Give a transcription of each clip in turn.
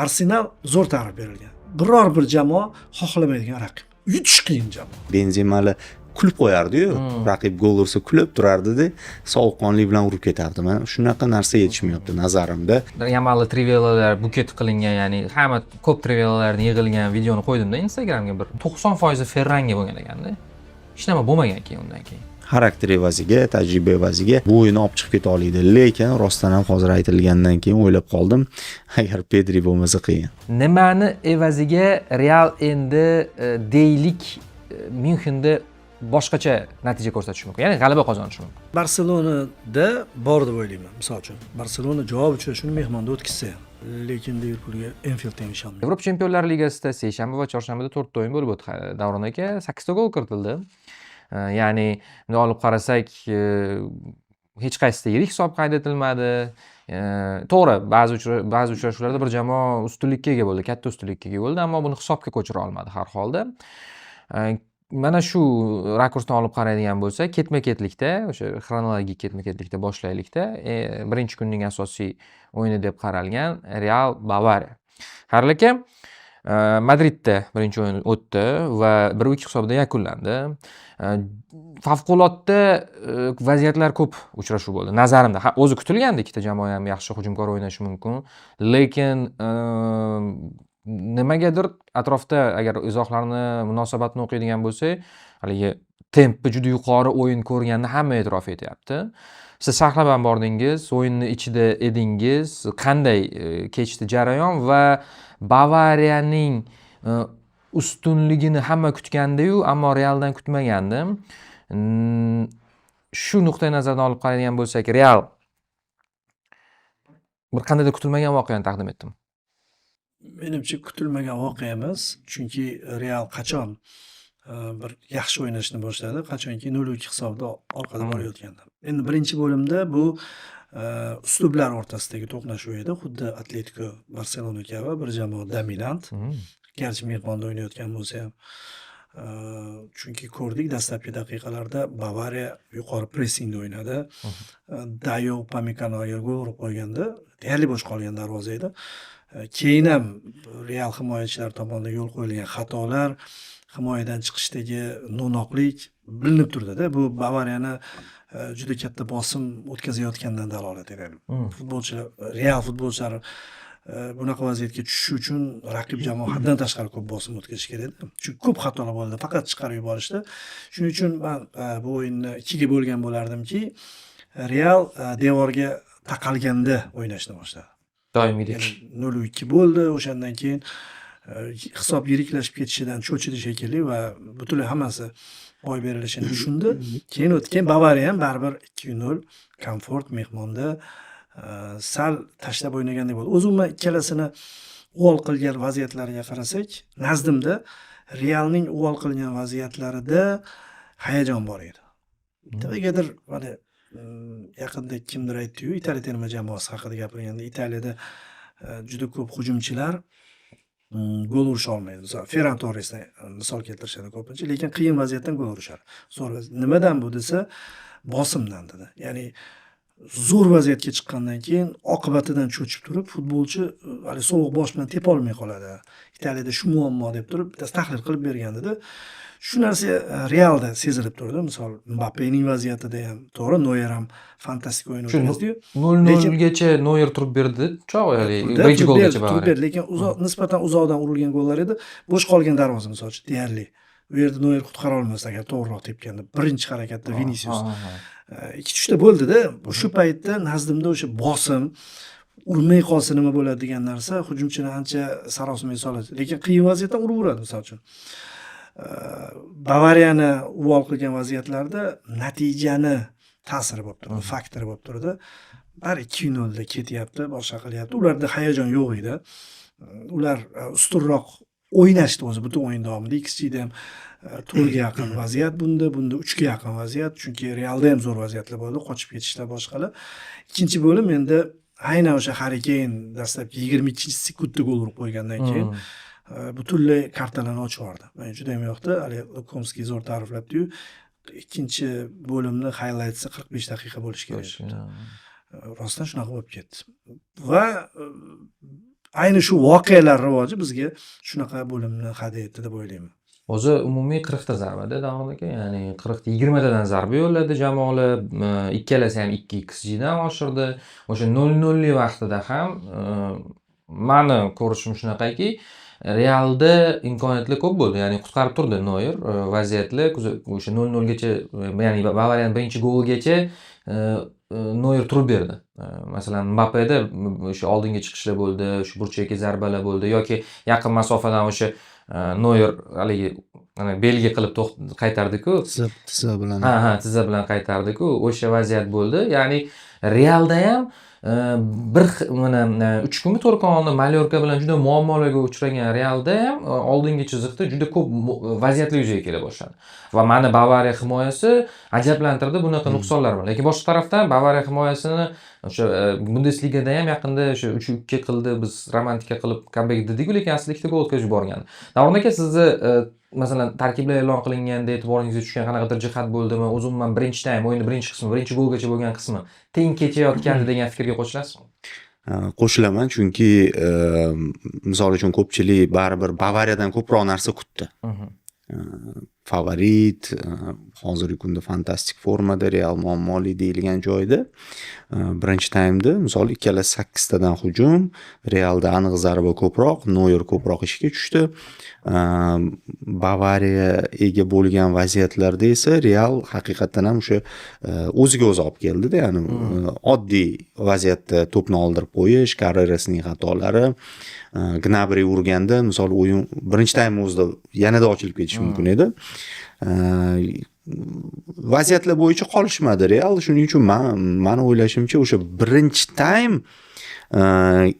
Arsenal zo'r ta'rif berilgan. Biror bir jamoa xohlamaydigan raqib. Yutish qiyin jamoa. Benzemali kulib qo'yardi-yu, raqib gol ursa kulib turardi-da, sovuqqonlik bilan urib ketardi. Mana shunaqa narsa yetishmayapti nazarimda. Yamalli trivelalar buket qilingan, ya'ni hamma ko'p trivelalarni yig'ilgan videoni qo'ydimda Instagramga, bir 90% Ferranga bo'lgan ekanda. Hech nima bo'lmagan keyin undan keyin. Xarakter evaziga, tajriba evaziga bu o'yinni olib chiqib keta oladi. Lekin rostdan ham hozir aytilgandan keyin o'ylab qoldim, agar Pedri bo'lmasa, qiyin. Nimani evaziga Real endi deylik, Myunxenda boshqacha natija ko'rsatishi mumkin, ya'ni g'alaba qozonishi mumkin? Barselonada bor deb o'ylayman. Misol uchun, Barselona javob uchrashuvini mehmonda o'tkazsa ham, lekin Liverpulga Enfieldda ham ishonmayman. Yevropa Chempionlar Ligasida seshanba va chorshanbada to'rtta o'yin bo'lib o'tdi, Davron aka. Sakkizta gol kiritildi. Ya'ni bunday olib qarasak, hech qaysisida yirik hisob qayd etilmadi. To'g'ri, ba'zi uchrashuvlarda bir jamoa ustunlikka ega bo'ldi, katta ustunlikka ega bo'ldi, ammo buni hisobga ko'chira olmadi har holda. Mana shu rakursdan olib qaraydigan bo'lsak, ketma ketlikda, o'sha xronologik ketma ketlikda boshlaylikda, birinchi kunning asosiy o'yini deb qaralgan Real Bavariya. Xayril aka, Madridda birinchi o'yin o'tdi va 1-2 hisobida yakunlandi. Favqulodda vaziyatlar ko'p uchrashuv bo'ldi nazarimda. Ha, o'zi kutilgandi, ikkita jamoa ham yaxshi hujumkor o'ynashi mumkin, lekin nimagadir atrofda agar izohlarni, munosabatni o'qiydigan bo'lsak, haligi tempi juda yuqori o'yin ko'rganini hamma e'tirof etyapti. Siz sharhlab ham bordingiz, o'yinni ichida edingiz. Qanday kechdi jarayon va Bavariyaning ustunligini hamma kutgandiyu, ammo Realdan kutmagandim. Shu nuqtai nazardan olib qaraydigan bo'lsak, Real bir qandaydir kutilmagan voqeani taqdim etdimi? Menimcha, kutilmagan voqea emas, chunki Real qachon bir yaxshi o'ynashni boshladi? Qachonki 0-2 hisobida orqada borayotganda. Endi birinchi bo'limda bu uslublar o'rtasidagi to'qnashuv edi. Xuddi Atletiko Barselona kabi, bir jamoa dominant. Garchi mehmonda o'ynayotgan bo'lsa ham. Chunki ko'rdik, dastlabki daqiqalarda Bavariya yuqori pressingda o'ynadi. Dayo Upamekano agar gol urib qo'yganda, deyarli bo'sh qolgan darvoza edi. Keyin ham Real himoyachilari tomonidan yo'l qo'yilgan xatolar, himoyadan chiqishdagi no'noqlik bilinib turdi-da. Bu Bavariyani juda katta bosim o'tkazayotganidan dalolat etadi. Futbolchilar, Real futbolchilari bunaqa vaziyatga tushishi uchun raqib jamoa haddan tashqari ko'p bosim o'tkazishi kerak edi. Chunki ko'p xatolar bo'ldi, faqat chiqarib yuborishdi. Shuning uchun man bu o'yinni ikkiga bo'lgan bo'lardimki, Real devorga taqalganda o'ynashni boshladi. Doimgidek. Ya'ni 0-2 bo'ldi, o'shandan keyin hisob yiriklashib ketishidan cho'chidi shekilli va butunlay hammasi boy berilishini tushundi. Keyin o'tgan Bavariya ham baribir 2-0 komfort mehmonda sal tashlab o'ynagandek bo'ldi. O'zi umuman ikkalasini uvol qilgan vaziyatlariga qarasak, nazdimda Realning uvol qilgan vaziyatlarida hayajon bor edi. Nimagadir mana yaqinda kimdir aytdi-yu, Italiya terma jamoasi haqida gapirganda, Italiyada juda ko'p hujumchilar gol urisha olmaydi. Misol, Ferran Torresni misol keltirishadi ko'pincha, lekin qiyin vaziyatdan gol urishadi. Zo'r nimadan bu desa, bosimdan dedi. Ya'ni zo'r vaziyatga chiqqandan keyin oqibatidan cho'chib turib, futbolchi hali sovuq bosh bilan tepa olmay qoladi. Italiyada shu muammo deb turib, bittasi tahlil qilib bergan edi. Shu narsa Realda sezilib turdi. Misol, Mbappening vaziyatida ham, to'g'ri, Noyer ham fantastik o'yin Shu o'tkazdi-yu. nol Lekin nolgacha Noyer turib berdi chog', haligi Turdi, birinchi turib golgacha berdi, turib Bavariya. berdi, lekin uzoq, nisbatan uzoqdan urilgan gollar edi. Bo'sh qolgan darvoza, misol uchun, deyarli. U yerda Noyer qutqara olmasdi agar to'g'riroq tepganda. Birinchi harakatda Vinisius ikki uchta bo'ldi-da. Shu paytda nazdimda o'sha bosim, urmay qolsa nima bo'ladi degan narsa hujumchini ancha sarosimaga soladi. Lekin qiyin vaziyatdan uraveradi, misol uchun. Bavariyani uvol qilgan vaziyatlarda natijani ta'siri bo'lib turdi, faktori bo'lib turdi. Bari 2-0 da ketyapti, boshqa qilyapti. Ularda hayajon yo'q edi. Ular ustunroq o'ynashdi o'zi butun o'yin davomida. XGda ham 4 ga yaqin vaziyat bunda, bunda 3 ga yaqin vaziyat. Chunki Realda ham zo'r vaziyatlar bo'ldi, qochib ketishlar, boshqalar. Ikkinchi bo'lim endi aynan o'sha Harri Keyn dastlabki 22-sekundda gol urib qo'ygandan keyin butunlay kartalarni ochib yubordi. Menga juda ham yoqdi. Hali Lukomskiy zo'r ta'riflabdi-yu. Ikkinchi bo'limni highlightsi 45 daqiqa bo'lishi kerak debdi. Rostdan shunaqa bo'lib ketdi. Va Ayni shu voqealar rivoji bizga shunaqa bo'limni hadya etdi deb o'ylayman. O'zi umumiy 40 ta zarbada, Davron aka, ya'ni 40 ta, 20 tadan zarba yo'lladi jamoalar, ikkalasi ham 2 xG dan oshirdi. O'sha 0-0 lik vaqtida ham mani ko'rishim shunaqaki, Realda imkoniyatlar ko'p bo'ldi. Ya'ni qutqarib turdi Noyer vaziyatlar o'sha 0-0 gacha, ya'ni Bavariyaning birinchi goligacha Noyer turib berdi. Masalan, Mbappeda o'sha oldinga chiqishlar bo'ldi, shu burchakka zarbalar bo'ldi yoki yaqin masofadan o'sha Noyer haligi ana belgi qilib qaytardi-ku. Tizza bilan. Ha, tizza bilan qaytardi-ku. O'sha vaziyat bo'ldi. Ya'ni Realda ham bir mana 3 kunmi, 4 kun oldin Mallorka bilan juda muammolarga uchragan Realda ham oldingi chiziqda juda ko'p vaziyatlar yuzaga kela boshladi. Va mani Bavariya himoyasi ajablantirdi bunaqa nuqsonlar bilan. Lekin boshqa tarafdan Bavariya himoyasini o'sha Bundesligada ham yaqinda o'sha 3-2 qildi, biz romantika qilib comeback dedik-ku, lekin aslida ikkita gol o'tkazib yuborgan. Davron aka, sizni masalan, tarkiblar e'lon qilinganda e'tiboringizga tushgan qanaqadir jihat bo'ldimi? O'zi umuman birinchi taym, o'yinni birinchi qismi, birinchi golgacha bo'lgan qismi teng kechayotgandi degan fikrga qo'shilasizmi? Qo'shilaman, chunki misol uchun ko'pchilik baribir Bavariyadan ko'proq narsa kutdi. Favorit, hozirgi kunda fantastik formada, Real muammoli deyilgan joyda birinchi taymda misol ikkalasi sakkiztadan hujum, Realda aniq zarba ko'proq, Noyer ko'proq ishga tushdi. Bavariya ega bo'lgan vaziyatlarda esa Real haqiqatdan ham o'sha o'ziga o'zi olib keldida, ya'ni oddiy vaziyatda to'pni oldirib qo'yish, Karrerasning xatolari, Gnabri urganda misol o'yin birinchi taym o'zida yanada ochilib ketishi mumkin edi. Vaziyatlar bo'yicha qolishmadi Real. Shuning uchun mani o'ylashimcha, o'sha birinchi taym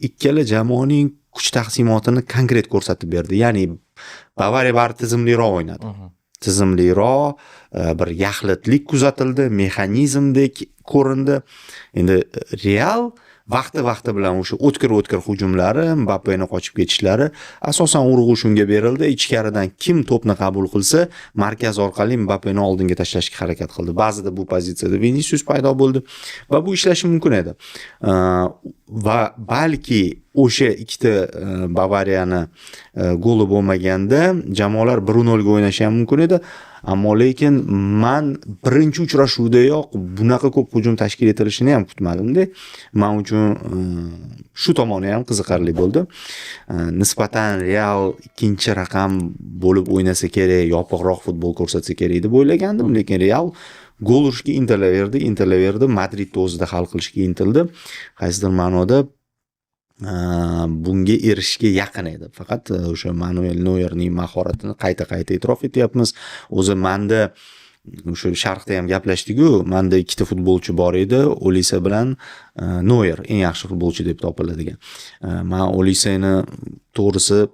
ikkala jamoaning kuch taqsimotini konkret ko'rsatib berdi. Ya'ni Bavariya bari tizimliroq o'ynadi. Tizimliroq, bir yaxlitlik kuzatildi, mexanizmdek ko'rindi. Endi Real vaqti vaqti bilan o'sha o'tkir o'tkir hujumlari, Mbappeni qochib ketishlari, asosan urg'u shunga berildi. Ichkaridan kim to'pni qabul qilsa, markaz orqali Mbappeni oldinga tashlashga harakat qildi. Ba'zida bu pozitsiyada Vinicius paydo bo'ldi va bu ishlashi mumkin edi. Va balki o'sha ikkita Bavariyani goli bo'lmaganda jamoalar 1-0 ga o'ynashi ham mumkin edi. Ammo lekin man birinchi uchrashuvdayoq bunaqa ko'p hujum tashkil etilishini ham kutmadimda. Man uchun shu tomoni ham qiziqarli bo'ldi. Nisbatan Real ikkinchi raqam bo'lib o'ynasa kerak, yopiqroq futbol ko'rsatsa kerak deb o'ylagandim, lekin Real gol urishga intilaverdi, intilaverdi, Madridni o'zida hal qilishga intildi. Qaysidir ma'noda bunga erishishga yaqin edi. Faqat o'sha Manuel Noyerning mahoratini qayta-qayta e'tirof etyapmiz. O'zi manda o'sha sharhda ham gaplashdik-ku, manda ikkita futbolchi bor edi, Olise bilan Noyer eng yaxshi futbolchi deb topiladigan. Man Oliseni to'g'risi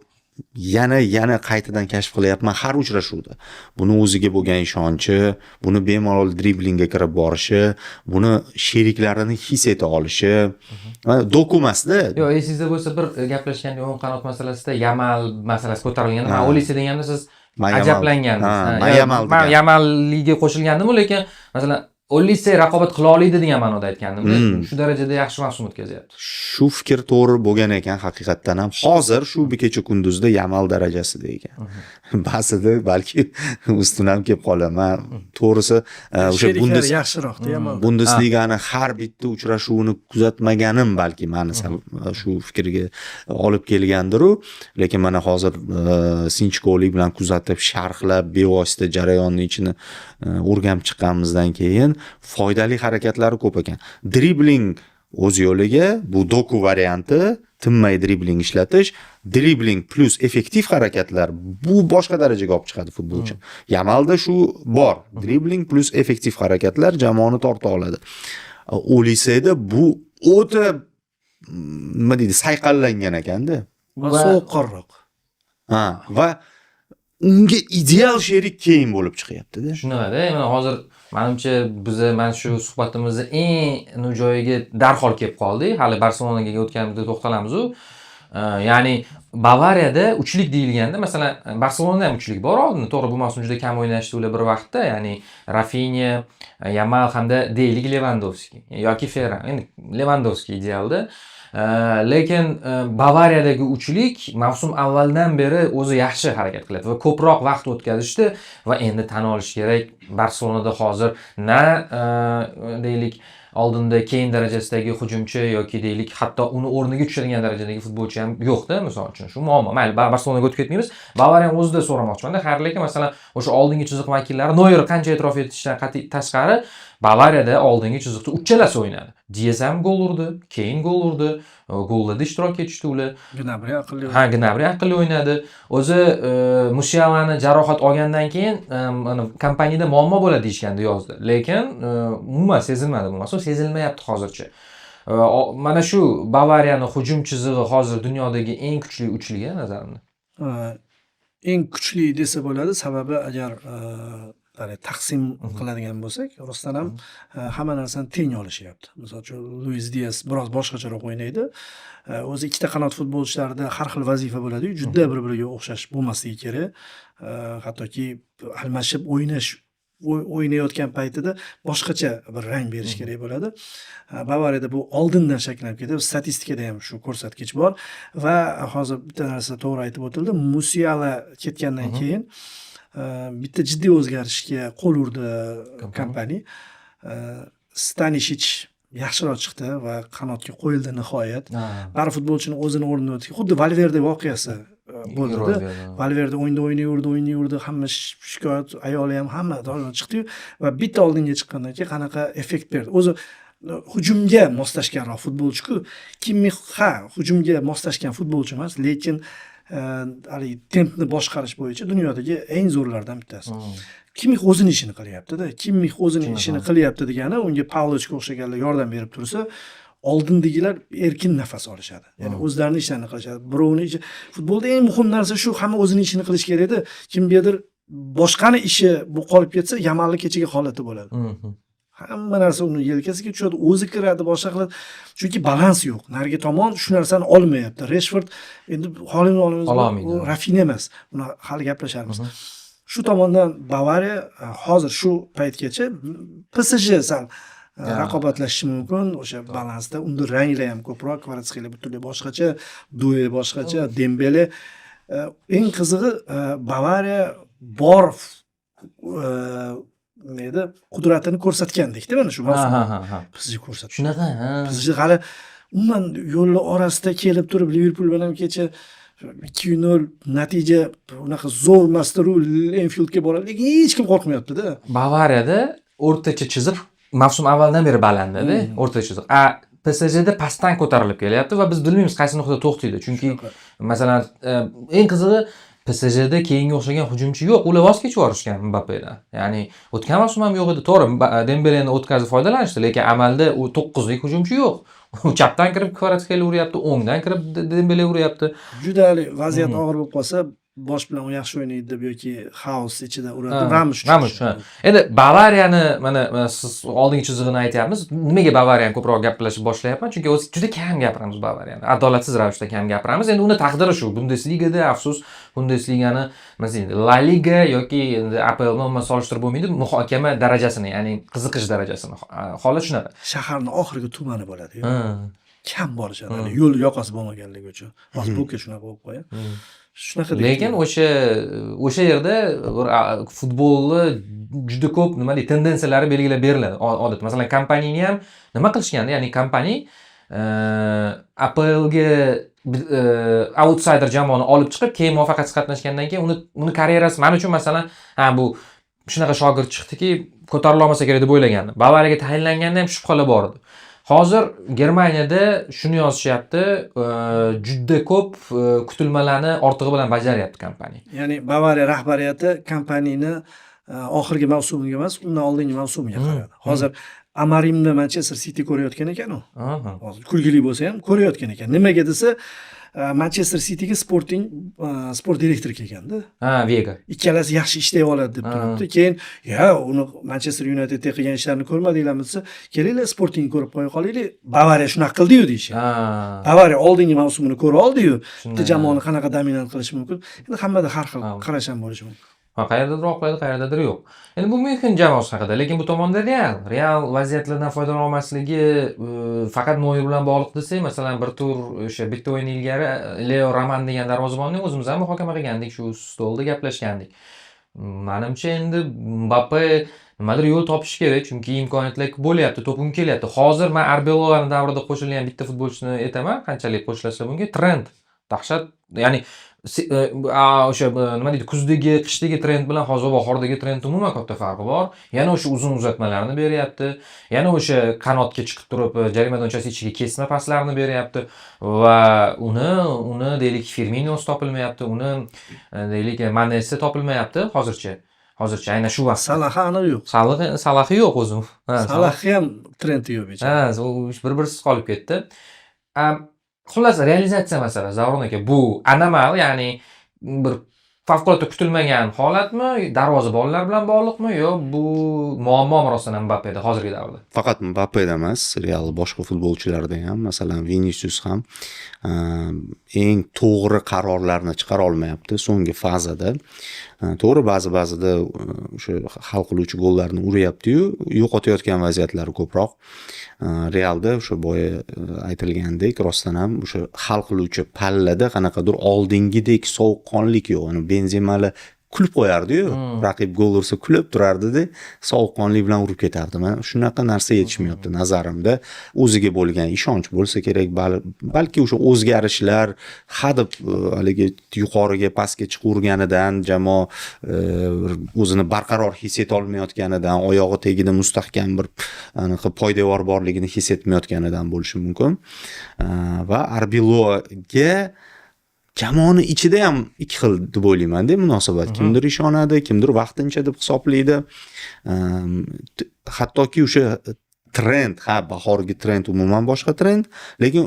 yana yana qaytadan kashf qilyapman har uchrashuvda. Buni o'ziga bo'lgan ishonchi, buni bemalol driblingga kirib borishi, buni sheriklarini his eta olishi. Mana Doku emasda. Yo'q, esingizda bo'lsa, bir gaplashganda o'ng qanot masalasida Yamal masalasi ko'tarilganda, man Olise deganda siz Man Yamal. ajablangandingiz. Ha, Ha, man yo'q, Yamal man degan. Yamalliga qo'shilgandim, lekin masalan Olise raqobat qila oladi degan ma'noda aytgandim. Shu darajada yaxshi mavsum o'tkazyapti. Shu fikr to'g'ri bo'lgan ekan haqiqatdan ham. Hozir shu kecha kunduzda Yamal darajasida ekan. Ba'zida balki ustun ham kelib qolaman. To'g'risi o'sha Sheriklari yaxshiroqda Yamal. Bundesligani har bitta uchrashuvini kuzatmaganim balki mani shu fikrga olib kelgandiru. Lekin mana hozir sinchkovlik bilan kuzatib, sharhlab, bevosita jarayonni ichini o'rganib chiqqanimizdan keyin foydali harakatlari ko'p ekan. Dribling o'z yo'liga, bu Doku varianti, tinmay dribling ishlatish, dribling plyus effektiv harakatlar, bu boshqa darajaga olib chiqadi futbolchi. Yamalda shu bor. Dribling plyus effektiv harakatlar jamoani torta oladi. Oliseda bu o'ta nima deydi, sayqallangan ekanda. Va sovuqqonroq. Ha, va unga ideal sherik Keyn bo'lib chiqyapti-da. Shunaqada, mana hozir manimcha biza mana shu suhbatimizni eng joyiga darhol kelib qoldik. Hali Barselonaga o'tganimizda to'xtalamiz-u. Ya'ni Bavariyada uchlik deyilganda, masalan, Barselonada ham uchlik bor oldin. To'g'ri, bu mavsum juda kam o'ynashdi ular bir vaqtda, ya'ni Rafinha, Yamal hamda deylik Levandovski yoki Ferran. Endi Levandovski idealda. Lekin Bavariyadagi uchlik mavsum avvaldan beri o'zi yaxshi harakat qilyapti va ko'proq vaqt o'tkazishdi va endi tan olish kerak, Barselonada hozir na deylik, oldinda Keyn darajasidagi hujumchi yoki deylik, hatto uni o'rniga tushadigan darajadagi futbolchi ham yo'qda, misol uchun. Shu muammo. Mayli, Barselonaga o'tib ketmaymiz. Bavariyani o'zida so'ramoqchimanda, Xayrli aka, masalan, o'sha oldingi chiziq vakillari Noyer qancha e'tirof etishidan qat'iy tashqari, Bavariyada oldingi chiziqda uchalasi o'ynadi. Diaz ham gol urdi, Keyn gol urdi, gollarda ishtirok etishdi ular. Gnabri aqlli. Ha, Gnabri aqlli o'ynadi. O'zi Musialani jarohat olgandan keyin mana Kompanida muammo bo'ladi deyishgandi yozda. Lekin umuman sezilmadi bu mavsum, sezilmayapti hozircha. Mana shu Bavariyani hujum chizig'i hozir dunyodagi eng kuchli uchligi nazarimda. Eng kuchli desa bo'ladi, sababi agar ya'ni taqsim qiladigan bo'lsak, rostdan ham hamma narsani teng olishyapti. Misol uchun, Luis Dias biroz boshqacharoq o'ynaydi. O'zi ikkita qanot futbolchilarida har xil vazifa bo'ladi-yu, juda bir-biriga o'xshash bo'lmasligi kerak. Hattoki almashib o'ynash o'ynayotgan paytida boshqacha bir rang berish kerak bo'ladi. Bavariyada bu oldindan shakllanib ketadi. Statistikada ham shu ko'rsatkich bor va hozir bitta narsa to'g'ri aytib o'tildi. Musiala ketgandan keyin bitta jiddiy o'zgarishga qo'l urdi Kompani. Kompani. Stanishich yaxshiroq chiqdi va qanotga qo'yildi nihoyat. Bari futbolchini o'zini o'rnini o'tdi. Xuddi Valverde voqeasi bo'ldida. Valverde o'yinda o'ynayverdi, o'ynayverdi, hamma shikoyat, ayoli ham, hamma chiqdi-yu va bitta oldinga chiqqandan keyin qanaqa effekt berdi. O'zi hujumga moslashganroq futbolchi-ku. Kimmix ha, hujumga moslashgan futbolchi emas, lekin haligi tempni boshqarish bo'yicha dunyodagi eng zo'rlardan bittasi. Kimmix o'zini ishini qilyapti-da. Kimmix o'zini Kimmix, ishini ha. qilyapti degani, unga Pavlovichga o'xshaganlar yordam berib tursa, oldindagilar erkin nafas olishadi. Ya'ni o'zlarini ishlarini qilishadi. Birovni ishi, futbolda eng muhim narsa shu, hamma o'zini ishini qilish kerak edi. Kimgadir boshqani ishi bu qolib ketsa, Yamalni kechagi holati bo'ladi. Hamma narsa uni yelkasiga tushadi, o'zi kiradi, boshqa qiladi. Chunki balans yo'q. Narigi tomon shu narsani olmayapti. Reshford endi holini olamiz, Ololmaydi. u Rafinya emas. Buni hali gaplashamiz. Shu tomondan Bavariya hozir shu paytgacha PSG sal raqobatlashishi mumkin o'sha balansda. Unda ranglar ham ko'proq, Kvaratskhelia butunlay boshqacha, Due boshqacha, Dembele. Eng qizig'i, Bavariya bor nima edi, qudratini ko'rsatgandek-da mana shu mavsum. Ha, ha, ha. PSG ko'rsatdi. Shunaqa, ha. PSG hali umuman yo'lni orasida kelib turib Liverpul bilan kecha 2-0 natija unaqa zo'r emasdir, u Enfieldga boradi, lekin hech kim qo'rqmayapti-da. Bavariyada o'rtacha chiziq mavsum avvaldan beri baland edi, o'rtacha chiziq. A PSJda pastdan ko'tarilib kelyapti va biz bilmaymiz qaysi nuqtada to'xtaydi. Chunki Shunaqa. masalan, eng qizig'i, PSJda Keynga o'xshagan hujumchi yo'q. Ular voz kechib yuborishgan Mbappedan. Ya'ni o'tgan mavsum ham yo'q edi. To'g'ri, Dembeleni o'tkazib foydalanishdi, lekin amalda u to'qqizlik hujumchi yo'q. U chapdan kirib Kvaratskhelia uryapti, o'ngdan kirib Dembele uryapti. Juda haligi vaziyat og'ir bo'lib qolsa, bosh bilan u yaxshi o'ynaydi deb yoki xaos ichida uradi. Ramish. Ramish, ha. Endi Bavariyani mana siz oldingi chizig'ini aytyapmiz. Nimaga Bavariyani ko'proq gaplashib boshlayapman? Chunki o'zi juda kam gapiramiz Bavariyani. Adolatsiz ravishda kam gapiramiz. Endi uni taqdiri shu. Bundesligada afsus, Bundesligani masalan La Liga yoki endi APL bilan solishtirib bo'lmaydi. Muhokama darajasini, ya'ni qiziqish darajasini. Holat shunaqa. Shaharni oxirgi tumani bo'ladi. Kam borishadi. Yo'l yoqasi bo'lmaganligi uchun. Hozir Boka shunaqa bo'lib qo'ygan. Shunaqa deydi. Lekin o'sha yerda bir futbolni juda ko'p, nima deydi, tendensiyalari belgilab beriladi odatda. Masalan, Kompanini ham nima qilishgandi? Ya'ni Kompani APLga outsider jamoani olib chiqib, keyin muvaffaqiyatsiz qatnashgandan keyin uni karyerasi man uchun, masalan, ha, bu shunaqa shogird chiqdiki, ko'tarila olmasa kerak deb o'ylagandim. Bavariyaga tayinlanganda ham shubhalar bor edi. Hozir Germaniyada shuni yozishyapti, juda ko'p kutilmalarni ortig'i bilan bajaryapti Kompani. Ya'ni Bavariya rahbariyati Kompanini oxirgi mavsumiga emas, undan oldingi mavsumiga qaradi. Hozir Amorimni Manchester City ko'rayotgan ekan u. Hozir kulgili bo'lsa ham ko'rayotgan ekan. Nimaga desa, Manchester Cityga Sporting sport direktori kelganda. Ha, Vega. Ikkalasi yaxshi ishlay oladi deb turibdi. Keyin ya uni Manchester Unitedda qilgan ishlarini ko'rmadinglarmi desa, kelinglar, Sportingni ko'rib qo'ya qolaylik. Bavariya shunaqa qildi-yu deyishyapti. Bavariya oldingi mavsumini ko'ra oldi-yu. Bitta jamoani qanaqa dominant qilish mumkin. Endi hammada har xil qarash ham bo'lishi mumkin. Ha, qayerdadir oqlaydi, qayerdadir yo'q. Endi bu Myunxen jamoasi haqida, lekin bu tomonda Real. Real vaziyatlardan foydalana olmasligi faqat Noyer bilan bog'liq desak, masalan, bir tur o'sha bitta o'yin ilgari Leo Roman degan darvozabonni o'zimiz ham muhokama qilgandik, shu stolda gaplashgandik. Manimcha, endi Mbappe nimadir yo'l topishi kerak, chunki imkoniyatlar bo'lyapti, to'p unga kelyapti. Hozir men Arbeloani davrida qo'shilgan bitta futbolchini aytaman, qanchalik qo'shilasizlar bunga? Trent. Dahshat, ya'ni o'sha nima deydi, kuzdagi, qishdagi Trent bilan hozir bahordagi Trent umuman katta farqi bor. Yana o'sha uzun uzatmalarni beryapti. Yana o'sha qanotga chiqib turib, jarima maydonchasi ichiga kesma paslarni beryapti va uni deylik, Firminosi topilmayapti, uni deylik, Manesi topilmayapti hozircha. Hozircha aynan shu vaqtda. Salahi aniq yo'q. Salahi yo'q o'zi. Ha, Salahi ham Trenti yo'q bechora. Ha, u bir-birsiz qolib ketdi. Xullas, realizatsiya masalasi, Davron aka, bu anomal, ya'ni bir favqulodda kutilmagan holatmi, darvozabonlar bilan bog'liqmi yo bu muammomi rostdan ham Mbappeda hozirgi davrda? Faqat Mbappeda emas, Real boshqa futbolchilarda ham, masalan, Vinicius ham eng to'g'ri qarorlarni chiqara olmayapti so'nggi fazada. To'g'ri, ba'zi-ba'zida o'sha hal qiluvchi gollarni uryapti-yu, yo'qotayotgan vaziyatlari ko'proq. Realda o'sha boya aytilgandek, rostdan ham o'sha hal qiluvchi pallada qanaqadir oldingidek sovuqqonlik yo'q. Ani Benzemali kulib qo'yardi-yu, raqib gol ursa kulib turardi-da, sovuqqonlik bilan urib ketardi. Mana shunaqa narsa yetishmayapti nazarimda. O'ziga bo'lgan ishonch bo'lsa kerak, balki o'sha o'zgarishlar hadeb haligi yuqoriga pastga chiqaverganidan, jamoa o'zini barqaror his eta olmayotganidan, oyog'i tagida mustahkam bir anaqa poydevor borligini his etmayotganidan bo'lishi mumkin. Va Arbeloga jamoani ichida ham ikki xil deb o'ylayman-da munosabat. Kimdir ishonadi, kimdir vaqtincha deb hisoblaydi. Hattoki o'sha Trent, ha, bahorgi Trent umuman boshqa Trent, lekin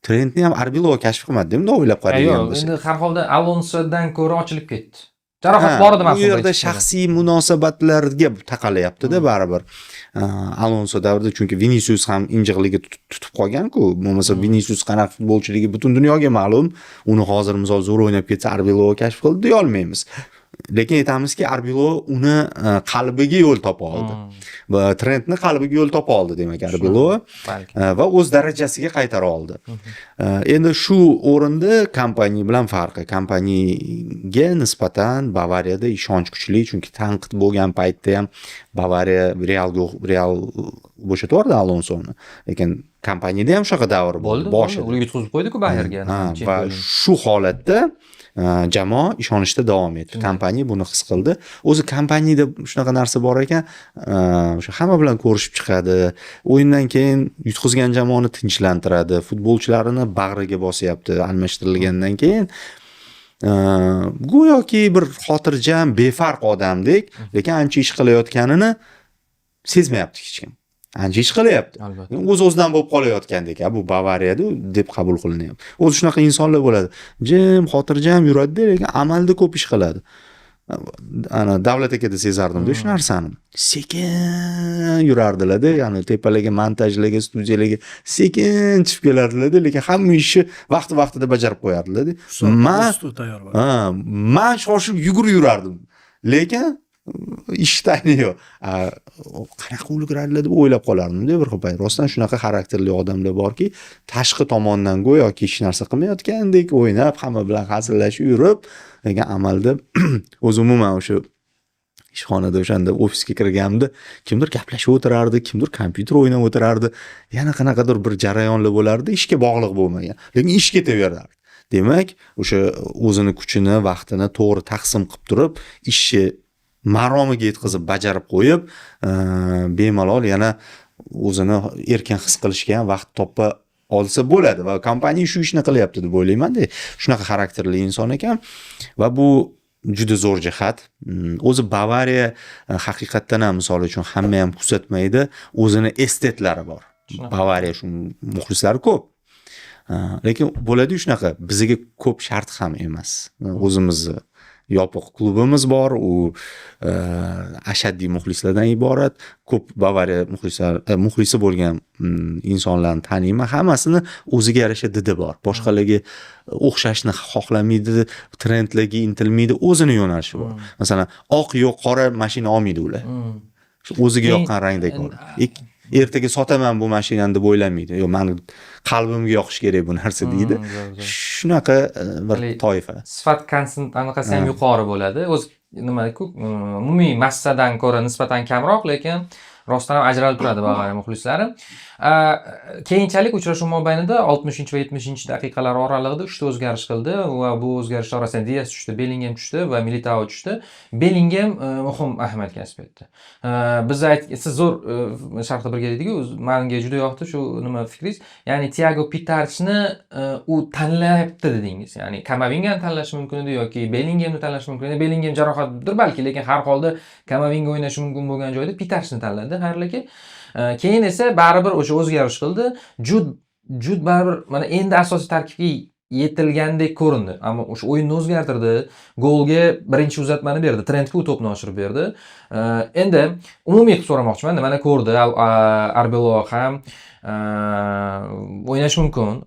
Trentni ham Arbeloa kashf qilmadi, bundoq o'ylab qaraydigan Yo'q, bo'lsak. endi har holda Alonsodan ko'ra ochilib ketdi. Jarohat Ha, bor edi bu mavsum yerda birinchi shaxsiy munosabatlarga taqalyapti-da baribir. Alonso davrida, chunki Vinicius ham injiqligi tutib qolgan-ku. Bo'lmasa Vinicius qanaqa futbolchiligi butun dunyoga ma'lum. Uni hozir misol zo'r o'ynab ketsa, Arbeloa kashf qildi deya olmaymiz. Lekin aytamizki, Arbeloa uni qalbiga yo'l topa oldi. Va Trentni qalbiga yo'l topa oldi demak Arbeloa Balki. Va o'z darajasiga qaytara oldi. Endi shu o'rinda Kompani bilan farqi. Kompaniga nisbatan Bavariyada ishonch kuchli, chunki tanqid bo'lgan paytda ham Bavariya Realga, Real bo'shatib yubordi Alonsoni. Lekin Kompanida ham shunaqa davr bo'ldi Bo'ldi, boshida. bo'ldi. Yutqizib qo'ydi-ku Bayerga. Ha, va shu holatda jamoa ishonishda davom etdi. Kompani buni his qildi. O'zi Kompanida shunaqa narsa bor ekan, o'sha hamma bilan ko'rishib chiqadi. O'yindan keyin yutqizgan jamoani tinchlantiradi, futbolchilarini bag'riga bosyapti almashtirilgandan keyin. Go'yoki bir xotirjam, befarq odamdek, lekin ancha ish qilayotganini sezmayapti hech kim. Ancha ish qilyapti. Albatta. O'z o'zidan bo'lib qolayotgandek, ha, bu Bavariyada deb qabul qilinyapti. O'zi shunaqa insonlar bo'ladi. Jim, xotirjam yuradi, lekin amalda ko'p ish qiladi. Ana Davlat akada sezardimda shu narsani. Sekin yurardilar-da, ya'ni tepalarga, montajlarga, studiyalarga sekin chiqib kelardilar-da, lekin hamma ishni vaqti-vaqtida bajarib qo'yardilar-da. Man Usti tayyor bo'ladi. Ha, man shoshib yugurib yurardim. Lekin ish tayini yo'q. A, qanaqa ulguradilar deb o'ylab qolardim-da bir xil payt. Rostdan shunaqa xarakterli odamlar borki, tashqi tomondan go'yoki hech narsa qilmayotgandek o'ynab, hamma bilan hazillashib yurib, lekin amalda o'zi umuman o'sha ishxonada o'shanda ofisga kirganimda kimdir gaplashib o'tirardi, kimdir kompyuter o'ynab o'tirardi. Yana qanaqadir bir jarayonlar bo'lardi, ishga bog'liq bo'lmagan. Lekin ish ketaverardi. Demak, o'sha o'zini kuchini, vaqtini to'g'ri taqsim qilib turib, ishni maromiga yetkazib bajarib qo'yib, bemalol yana o'zini erkin his qilishga ham vaqt topa olsa bo'ladi va kompaniya shu ishni qilyapti deb o'ylayman-da. Shunaqa xarakterli inson ekan va bu juda zo'r jihat. O'zi Bavariya haqiqatdan ham, misol uchun, hamma ham kuzatmaydi, o'zini estetlari bor. Shunaqa. Bavariya shu muxlislari ko'p. Lekin bo'ladi shunaqa, bizga ko'p shart ham emas. O'zimizni Yopiq klubimiz bor, u ashaddiy muxlislardan iborat. Ko'p Bavariya muxlisi bo'lgan insonlarni taniyman. Hammasini o'ziga yarasha didi bor. Boshqalarga o'xshashni xohlamaydi, trendlarga intilmaydi, o'zini yo'nalishi bor. Masalan, oq yo'q, qora mashina olmaydi ular. Shu o'ziga yoqqan rangdagi oladi. Ertaga sotaman bu mashinani deb o'ylamaydi. Yo'q, mani qalbimga yoqish kerak bu narsa deydi. Shunaqa bir toifa. Sifat anaqasi ham yuqori bo'ladi. O'zi nima-ku, umumiy massadan ko'ra nisbatan kamroq, lekin rostdan ham ajralib turadi Bavariya muxlislari. Keyinchalik uchrashuv mobaynida 60 va 70 daqiqalar oralig'ida 3 ta o'zgarish qildi va bu o'zgarishlar orasida Dias tushdi, Bellingham tushdi va Militao tushdi. Bellingham muhim ahamiyat kasb etdi. Biz siz zo'r sharhda birga dedik-ku, menga juda yoqdi shu nima fikringiz. Ya'ni Tiago Pitarchni u tanlayapti dedingiz. Ya'ni Kamavingani tanlashi mumkin edi yoki Bellinghamni tanlashi mumkin edi. Bellingham jarohatdir balki, lekin har holda Kamavinga o'ynashi mumkin bo'lgan joyda Pitarchni tanladi. Xayrli. Keyin esa baribir o'sha o'zgarish qildi. Jud baribir mana endi asosiy tarkibga yetilgandek ko'rindi. Ammo o'sha o'yinni o'zgartirdi. Golga birinchi uzatmani berdi. Trentga u to'pni oshirib berdi. Endi umumiy qilib so'ramoqchiman. Mana ko'rdi Arbeloa ham o'ynash mumkin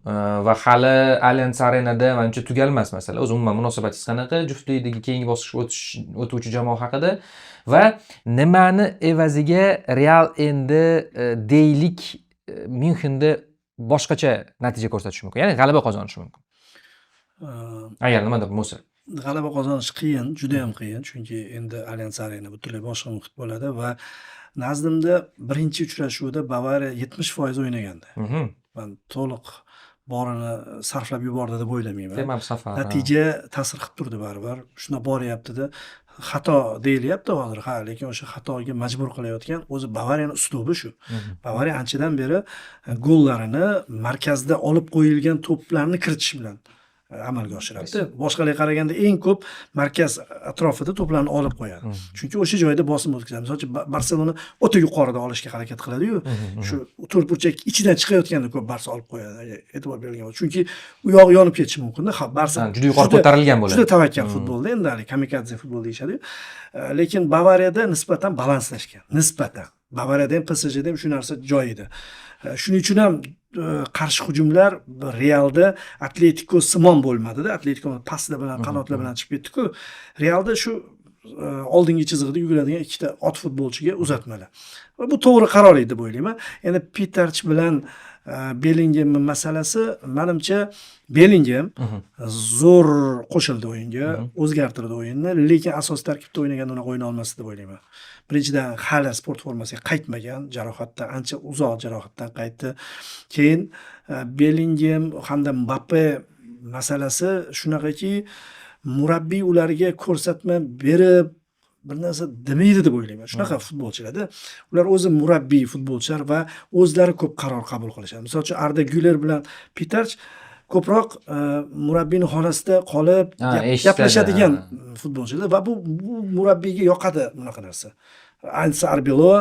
va hali Allianz Arenada manimcha tugalmas masala. O'zi umuman munosabatingiz qanaqa juftlikdagi keyingi bosqichga o'tuvchi jamoa haqida va nimani evaziga Real endi deylik Myunxenda boshqacha natija ko'rsatishi mumkin, ya'ni g'alaba qozonishi mumkin. Agar nimadir bo'lsa. G'alaba qozonish qiyin, juda ham qiyin, chunki endi Allianz Arena butunlay boshqa muhit bo'ladi va nazdimda birinchi uchrashuvda Bavariya 70% o'ynagandi. Man to'liq borini sarflab yubordi deb o'ylamayman. Tema safar. Natija ta'sir qilib turdi baribir. Shunda boryapti-da. Xato deyilyapti hozir, ha, lekin o'sha xatoga majbur qilayotgan o'zi Bavariyani uslubi shu. Bavariya anchadan beri gollarini markazda olib qo'yilgan to'plarni kiritish bilan amalga oshiradi. Boshqalarga qaraganda eng ko'p markaz atrofida to'plarni olib qo'yadi. Chunki o'sha joyda bosim o'tkazadi. Misol uchun, Barselona o'ta yuqorida olishga harakat qiladi-yu. Shu to'rtburchak ichidan chiqayotganda ko'p Barsa olib qo'yadi. Agar e'tibor berilgan bo'lsa. Chunki u yog'i yonib ketishi mumkin-da. Ha, Barsa Ha, juda yuqori ko'tarilgan bo'ladi. Juda tavakkal futbolda endi hali kamikadze futbol deyishadi-yu. Lekin Bavariyada nisbatan balanslashgan. Nisbatan. Bavariyada ham, PSJda ham shu narsa joyida. Shuning uchun ham qarshi hujumlar Realda Atletico simon bo'lmadida. Atletico pastda bilan, qanotlar bilan chiqib ketdi-ku. Realda shu oldingi chizig'ida yuguradigan ikkita ot futbolchiga uzatmalar. Va bu to'g'ri qaror edi deb o'ylayman. Endi Pitarch bilan Bellingham masalasi, manimcha, Bellingham zo'r qo'shildi o'yinga, o'zgartirdi o'yinni, lekin asosiy tarkibda o'ynaganda unaqa o'ynay olmasdi deb o'ylayman. Birinchidan, hali sport formasiga qaytmagan, jarohatdan, ancha uzoq jarohatdan qaytdi. Keyin Bellingham hamda Mbappe masalasi shunaqaki, murabbiy ularga ko'rsatma berib bir narsa demaydi deb o'ylayman. Shunaqa futbolchilarda. Ular o'zi murabbiy futbolchilar va o'zlari ko'p qaror qabul qilishadi. Misol uchun, Arda Güler bilan Pitarch ko'proq murabbiyning xonasida qolib Eshitadi, gaplashadigan futbolchilar va bu murabbiyga yoqadi bunaqa narsa. Ayniqsa Arbeloa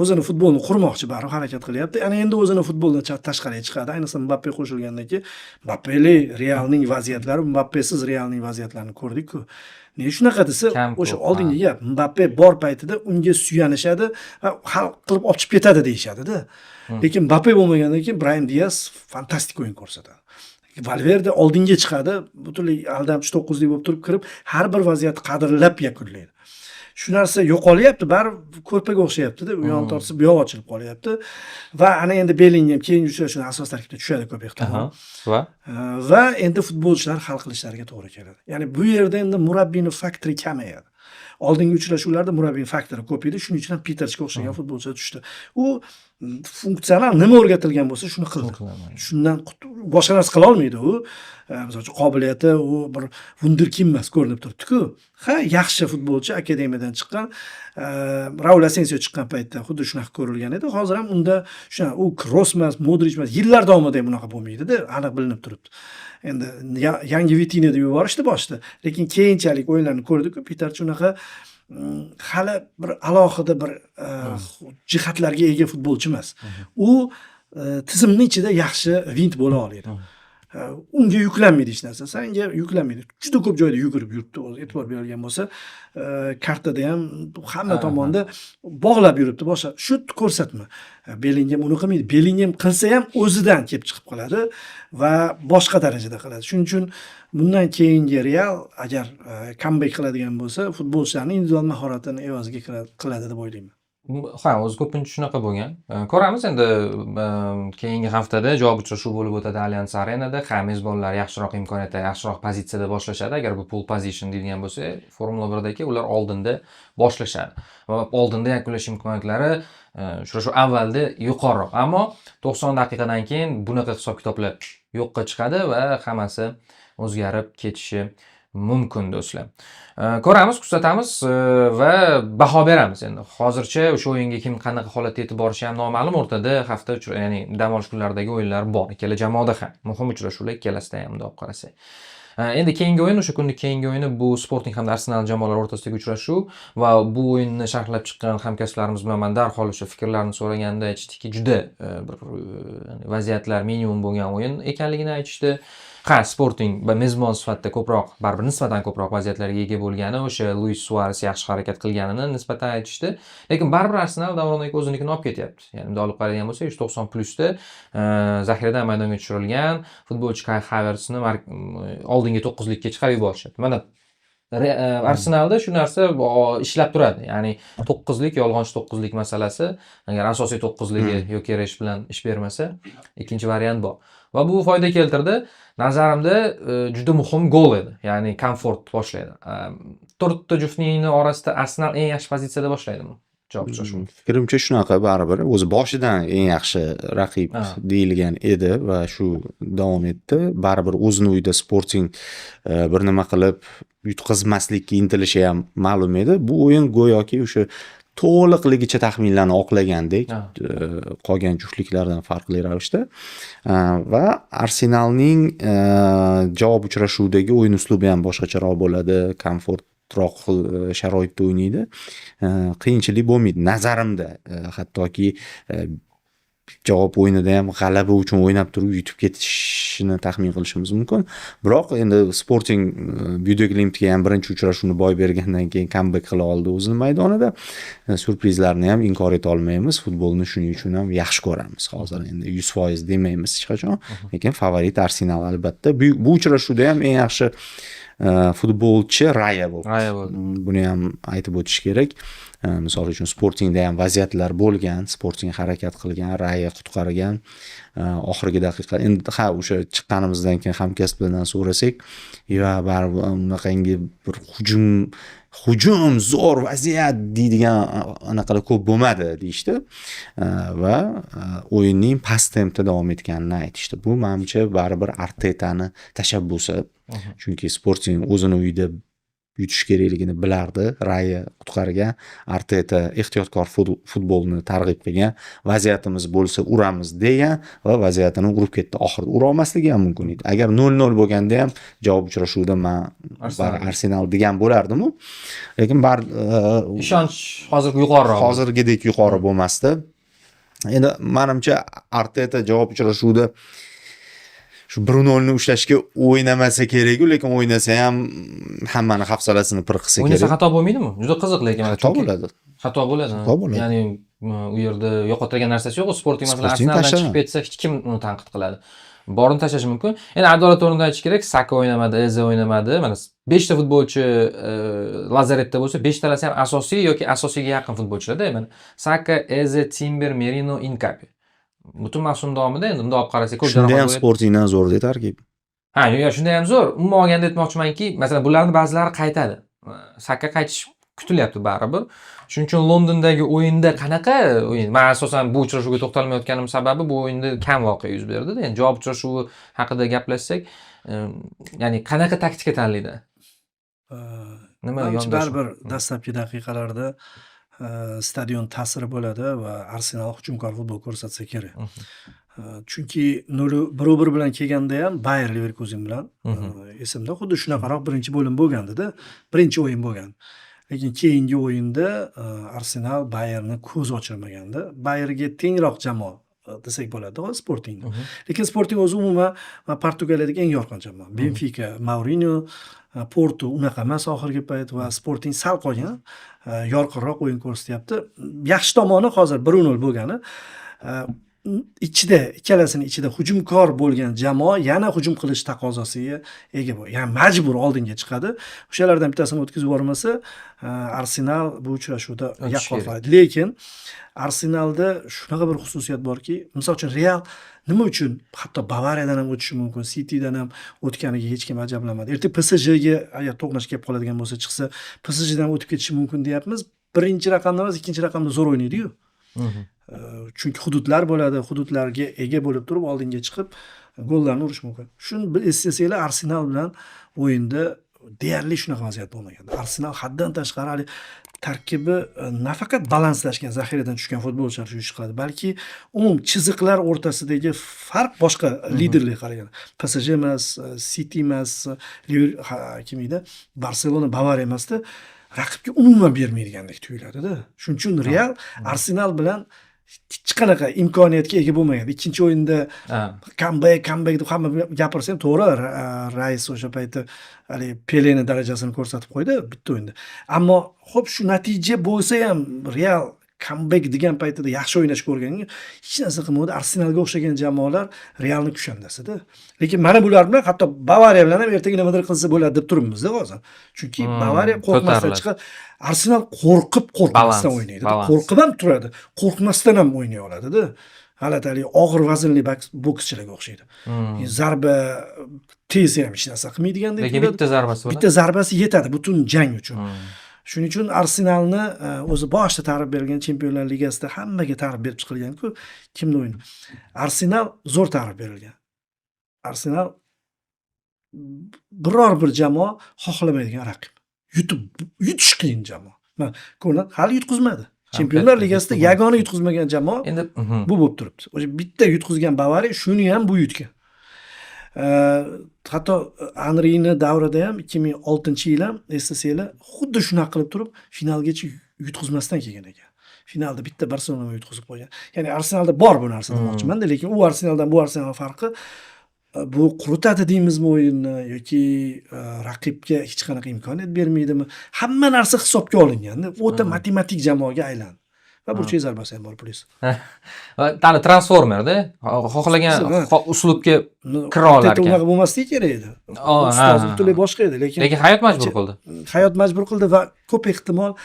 o'zini futbolni qurmoqchi, baribir harakat qilyapti. Ana endi o'zini futboldan tashqariga chiqadi. Ayniqsa Mbappe qo'shilgandan keyin Mbappeli Realning vaziyatlari, Mbappesiz Realning vaziyatlarini ko'rdik-ku. Nega shunaqa desa, Kam o'sha ko'p, oldingi gap, Mbappe bor paytida unga suyanishadi va hal qilib olib chiqib ketadi deyishadi-da. Lekin Mbappe bo'lmagandan keyin Brahim Dias fantastik o'yin ko'rsatadi. Valverde oldinga chiqadi, butunlay aldamchi to'qqizlik bo'lib turib kirib, har bir vaziyatni qadrlab yakunlaydi. Shu narsa yo'qolyapti, baribir ko'rpaga o'xshayapti-da, u yon tortsa bu yoq ochilib qolyapti. Va ana endi Bellingham keyingi uchrashuvda asosiy tarkibda tushadi ko'p ehtimol. Va Va endi futbolchilar hal qilishlariga to'g'ri keladi. Ya'ni bu yerda endi murabbiyning faktori kamayadi. Oldingi uchrashuvlarda murabbiyning faktori ko'p edi. Shuning uchun ham Pitarchga o'xshagan futbolchilar tushdi. U funksional nima o'rgatilgan bo'lsa, shuni qildi. Shundan boshqa narsa qila olmaydi u. Misol uchun, qobiliyati u bir vunderkind emas, ko'rinib turibdi-ku. Ha, yaxshi futbolchi, akademiyadan chiqqan. Raul Asensio chiqqan paytda xuddi shunaqa ko'rilgan edi. Hozir ham unda shunaqa, u Kroos emas, Modric emas, yillar davomida ham bunaqa bo'lmaydi-da, aniq bilinib turibdi. Endi yangi Vitinha deb yuborishdi boshida, lekin keyinchalik o'yinlarni ko'rdik-ku, Pitarch unaqa hali bir alohida bir jihatlarga ega futbolchi emas. U tizimning ichida yaxshi vint bo'la oladi. Unga yuklanmaydi hech narsa, sanga yuklanmaydi. Juda ko'p joyda yugurib yuribdi o'zi, e'tibor berilgan bo'lsa, kartada ham hamma tomonda bog'lab yuribdi boshqa. Shu ko'rsatma. Belingem uni qilmaydi. Belingem qilsa ham o'zidan kelib chiqib qiladi va boshqa darajada qiladi. Shuning uchun bundan keyingi Real agar comeback qiladigan bo'lsa, futbolchilarning individual mahoratini evaziga qiladi deb o'ylayman. Ha, o'zi ko'pincha shunaqa bo'lgan. Ko'ramiz endi, keyingi haftada javob uchrashuv bo'lib o'tadi Allianz Arenada. Ha, mezbonlar yaxshiroq imkoniyatda, yaxshiroq pozitsiyada boshlashadi. Agar bu pole position deydigan bo'lsa, Formula 1dagi ular oldinda boshlashadi va oldinda yakunlash imkoniyatlari uchrashuv avvalda yuqoriroq. Ammo 90 daqiqadan keyin bunaqa hisob-kitoblar yo'qqa chiqadi va hammasi o'zgarib ketishi mumkin, do'stlar. Ko'ramiz, kuzatamiz va baho beramiz endi. Hozircha o'sha o'yinga kim qanaqa holatda yetib borishi ham noma'lum. O'rtada hafta, ya'ni dam olish kunlaridagi o'yinlar bor. Ikkala jamoada ham muhim uchrashuvlar ikkalasida ham bundoq olib qarasak. Endi keyingi o'yin, o'sha kunning keyingi o'yini bu Sporting hamda Arsenal jamoalari o'rtasidagi uchrashuv va bu o'yinni sharhlab chiqqan hamkasblarimiz bilan man darhol o'sha fikrlarini so'raganda aytishdiki, juda bir vaziyatlar minimum bo'lgan o'yin ekanligini aytishdi. Ha, Sporting va mezbon sifatida ko'proq, baribir nisbatan ko'proq vaziyatlarga ega bo'lgani, o'sha Luis Suares yaxshi harakat qilganini nisbatan aytishdi. Lekin baribir Arsenal, Davron aka, o'zinikini olib ketyapti. Ya'ni bunday olib qaraydigan bo'lsak, 190 plyusda zaxiradan maydonga tushirilgan futbolchi Kai Havertzni oldingi to'qqizlikka chiqarib yuborishyapti. Mana Arsenalda shu narsa ishlab turadi. Ya'ni to'qqizlik, yolg'onchi to'qqizlik masalasi, agar asosiy to'qqizligi Yokeresh bilan ish bermasa, ikkinchi variant bor. Va bu foyda keltirdi. Nazarimda juda muhim gol edi. Ya'ni komfort boshlaydi. To'rtta juftlikni orasida Arsenal eng yaxshi pozitsiyada boshlaydimi javob uchrashuvni? Fikrimcha, shunaqa baribir. O'zi boshidan eng yaxshi raqib deyilgan edi va shu davom etdi. Baribir o'zini uyida Sporting bir nima qilib yutqizmaslikka intilishi ham ma'lum edi. Bu o'yin go'yoki o'sha to'liqligicha taxminlarni oqlagandek, qolgan juftliklardan farqli ravishda. Va Arsenalning javob uchrashuvdagi o'yin uslubi ham boshqacharoq bo'ladi, komfortroq sharoitda o'ynaydi. Qiyinchilik bo'lmaydi nazarimda. Hattoki javob o'yinida ham g'alaba uchun o'ynab turib yutib ketishini taxmin qilishimiz mumkin. Biroq endi Sporting Bude Glimtga ham birinchi uchrashuvni boy bergandan keyin comeback qila oldi o'zini maydonida. Syurprizlarni ham inkor eta olmaymiz. Futbolni shuning uchun ham yaxshi ko'ramiz. Hozir endi 100% demaymiz hech qachon, lekin favorit Arsenal albatta. Bu uchrashuvda ham eng yaxshi futbolchi Raya bo'ldi. Raya bo'ldi. Buni ham aytib o'tish kerak. Misol uchun, Sportingda ham vaziyatlar bo'lgan, Sporting harakat qilgan, Raya qutqargan. Oxirgi daqiqa endi, ha, o'sha chiqqanimizdan keyin hamkasblardan so'rasak, yo baribir unaqangi bir hujum zo'r vaziyat deydigan anaqalar ko'p bo'lmadi deyishdi. Va o'yinning past tempda davom etganini aytishdi. Bu manimcha baribir Artetani tashabbusi. Chunki Sporting o'zini uyida yutish kerakligini bilardi. Raya qutqargan. Arteta ehtiyotkor futbolni targ'ib qilgan. Vaziyatimiz bo'lsa uramiz degan va vaziyatini urib ketdi. Oxirida ura olmasligi ham mumkin edi. Agar 0-0 bo'lganda ham javob uchrashuvida man Arsenal. Arsenal degan bo'lardim-u. Lekin bar Ishonch hozir yuqoriroq. Hozirgidek yuqori bo'lmasdi. Endi manimcha Arteta javob uchrashuvida shu 1-0 ni ushlashga o'ynamasa kerak-u, lekin o'ynasa ham hammani hafsalasini pir qilsa O'ynasa kerak. xato bo'lmaydimi? Juda qiziq lekin. Xato Chunki bo'ladi. Xato bo'ladi. Xato bo'ladi. Ya'ni u yerda yo'qotadigan narsasi yo'q. Sporting masalan Sporting Arsenaldan tashladi. chiqib ketsa, hech kim uni tanqid qiladi. Borini tashlashi mumkin. Endi adolat o'rnida aytish kerak, Saka o'ynamadi, Eze o'ynamadi. Mana 5 ta futbolchi lazaretda bo'lsa, 5 talasi ham asosiy yoki asosiyga yaqin futbolchilarda. Mana Saka, Eze, Timber, Merino, Inkape. Butun mavsum davomida endi bunday olib qarasak ko'p Shunda ham jarohat bo'lgan. Sportingdan zo'rda tarkib. Ha, yo'q, shunda ham zo'r. Umuman olganda aytmoqchimanki, masalan, bularni ba'zilari qaytadi. Saka qaytish kutilyapti baribir. Shuning uchun Londondagi o'yinda qanaqa o'yin? Men asosan bu uchrashuvga to'xtalmayotganim sababi bu o'yinda kam voqea yuz berdi. Endi javob uchrashuvi haqida gaplashsak, ya'ni qanaqa taktika tanlaydi? Nima Manimcha yondashuv? baribir dastlabki daqiqalarda stadion ta'siri bo'ladi va Arsenal hujumkor futbol ko'rsatsa kerak. Chunki 0-1 bilan kelganda ham Bayer Leverkusen bilan esimda, xuddi shunaqaroq birinchi bo'lim bo'lgandida, birinchi o'yin bo'lgan. Lekin keyingi o'yinda Arsenal Bayerni ko'z ochirmagandi. Bayerga tengroq jamoa desak bo'ladi hozir Sportingni. Lekin Sporting o'zi umuman Portugaliyadagi eng yorqin jamoa. Benfika, Mourinho, Portu unaqa emas oxirgi payt va Sporting sal qolgan, yorqinroq o'yin ko'rsatyapti. Yaxshi tomoni hozir 1-0 bo'lgani, ichida ikkalasini ichida hujumkor bo'lgan jamoa yana hujum qilish taqozosiga ega bo'ladi. Ya'ni majbur oldinga chiqadi. O'shalardan bittasini o'tkazib yubormasa, Arsenal bu uchrashuvda O'tishi yaqqol kerak. qoladi. Lekin Arsenalda shunaqa bir xususiyat borki, misol uchun Real nima uchun hatto Bavariyadan ham o'tishi mumkin, Citydan ham o'tganiga hech kim ajablanmadi. Erta PSJga agar to'qnash kelib qoladigan bo'lsa, chiqsa, PSJdan o'tib ketishi mumkin deyapmiz. Birinchi raqamda emas, ikkinchi raqamda zo'r o'ynaydi-yu. Chunki hududlar bo'ladi, hududlarga ega bo'lib turib oldinga chiqib gollarni urish mumkin. Shuni eslasanglar, Arsenal bilan o'yinda deyarli shunaqa vaziyat bo'lmagan. Arsenal haddan tashqari hali tarkibi nafaqat balanslashgan, zaxiradan tushgan futbolchilar shu ishni qiladi, balki umum chiziqlar o'rtasidagi farq boshqa liderlik qaraganda. PSG emas, City emas, kim edi? Barselona, Bavariya emasda, raqibga umuman bermaydigandek tuyuladida. Shuning uchun Real Arsenal bilan hech qanaqa imkoniyatga ega bo'lmagan. Ikkinchi o'yinda comeback, comeback deb hamma gapirsa ham to'g'ri, Rais o'sha payti haligi Peleni darajasini ko'rsatib qo'ydi bitta o'yinda. Ammo xo'p, shu natija bo'lsa ham Real comeback degan paytida yaxshi o'ynash ko'rganga hech narsa qilmadi. Arsenalga o'xshagan jamoalar Realni kushandasida. Lekin mana bular bilan, hatto Bavariya bilan ham ertaga nimadir qilsa bo'ladi deb turibmiz-da hozir. Chunki Bavariya qo'rqmasdan Ko'tariladi. chiqadi. Arsenal qo'rqib qo'rqmasdan Balans, o'ynaydi. Balans. Qo'rqib ham turadi. Qo'rqmasdan ham o'ynay oladida. G'alati, haligi og'ir vaznli bokschilarga o'xshaydi. Zarba tez ham hech narsa qilmaydigandek Lekin tuyuladi. bitta zarbasi bilan. Bitta zarbasi yetadi butun jang uchun. Shuning uchun Arsenalni o'zi boshida ta'rif berilgan, Chempionlar Ligasida hammaga ta'rif berib chiqilgan-ku, kimni o'yini. Arsenal zo'r ta'rif berilgan. Arsenal biror bir jamoa xohlamaydigan raqib. Yutish qiyin jamoa. Mana ko'rinadi, hali yutqizmadi. Chempionlar katta Ligasida yutqizmadi. yagona yutqizmagan jamoa Endi bu bo'lib turibdi. O'sha bitta yutqizgan Bavariya, shuni ham bu yutgan. Hatto Anrini davrida ham 2006-yil ham eslasanglar, xuddi shunaqa qilib turib finalgacha yutqizmasdan kelgan ekan. Finalda bitta Barselona yutqizib qo'ygan. Ya'ni Arsenalda bor bu narsa demoqchimanda, lekin u Arsenaldan bu Arsenal farqi bu quritadi deymizmi o'yinni yoki raqibga hech qanaqa imkoniyat bermaydimi? Hamma narsa hisobga olinganda, o'ta matematik jamoaga aylandi. Va burchak zarbasi ham bor plyus. Va tani transformerda xohlagan uslubga kira olar Arteta ekan. unaqa bo'lmasligi kerak edi. Ustozi butunlay boshqa edi, lekin Lekin hayot majbur qildi. Hayot majbur qildi va ko'p ehtimol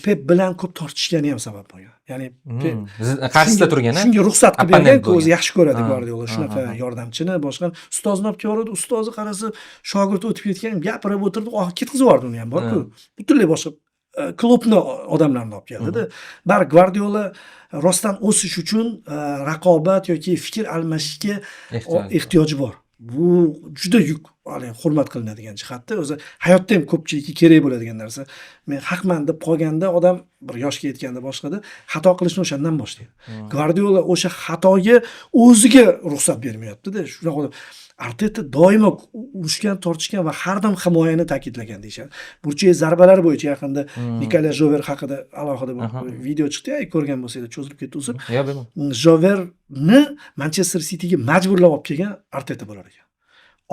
Pep bilan ko'p tortishgani ham sabab bo'lgan. Ya'ni Pep Qarshisida turgan, a? shunga ruxsat qilib Opponent bergan, o'zi bo'lgan. yaxshi ko'radi Gvardiola shunaqa ha, ha. yordamchini, boshqa ustozini olib kelib, ustozi qarasa, shogird o'tib ketgan, gapirib o'tirdi, oxiri ketkazib yubordi uni ham borku. Butunlay boshqa klubni odamlarni olib keldida. Bari Gvardiola rostdan o'sish uchun raqobat yoki fikr almashishga Ehtiyoj. Ehtiyoji bor. Bu juda yuk, haligi hurmat qilinadigan jihatda. O'zi hayotda ham ko'pchilikka kerak bo'ladigan narsa. Men haqman deb qolganda odam bir yoshga yetganda boshqada xato qilishni o'shandan boshlaydi. Gvardiola o'sha xatoga o'ziga ruxsat bermayapti-da. Shunaqa odam. Arteta doimo urushgan, tortishgan va har doim himoyani ta'kidlagan deyishadi. Burchak zarbalar bo'yicha yaqinda Nikola Jover haqida alohida bir video chiqdi, ko'rgan bo'lsanglar, cho'zilib ketdi uzr. Yo'q, bilmadim. Joverni Manchester Cityga majburlab olib kelgan Arteta bo'lar ekan.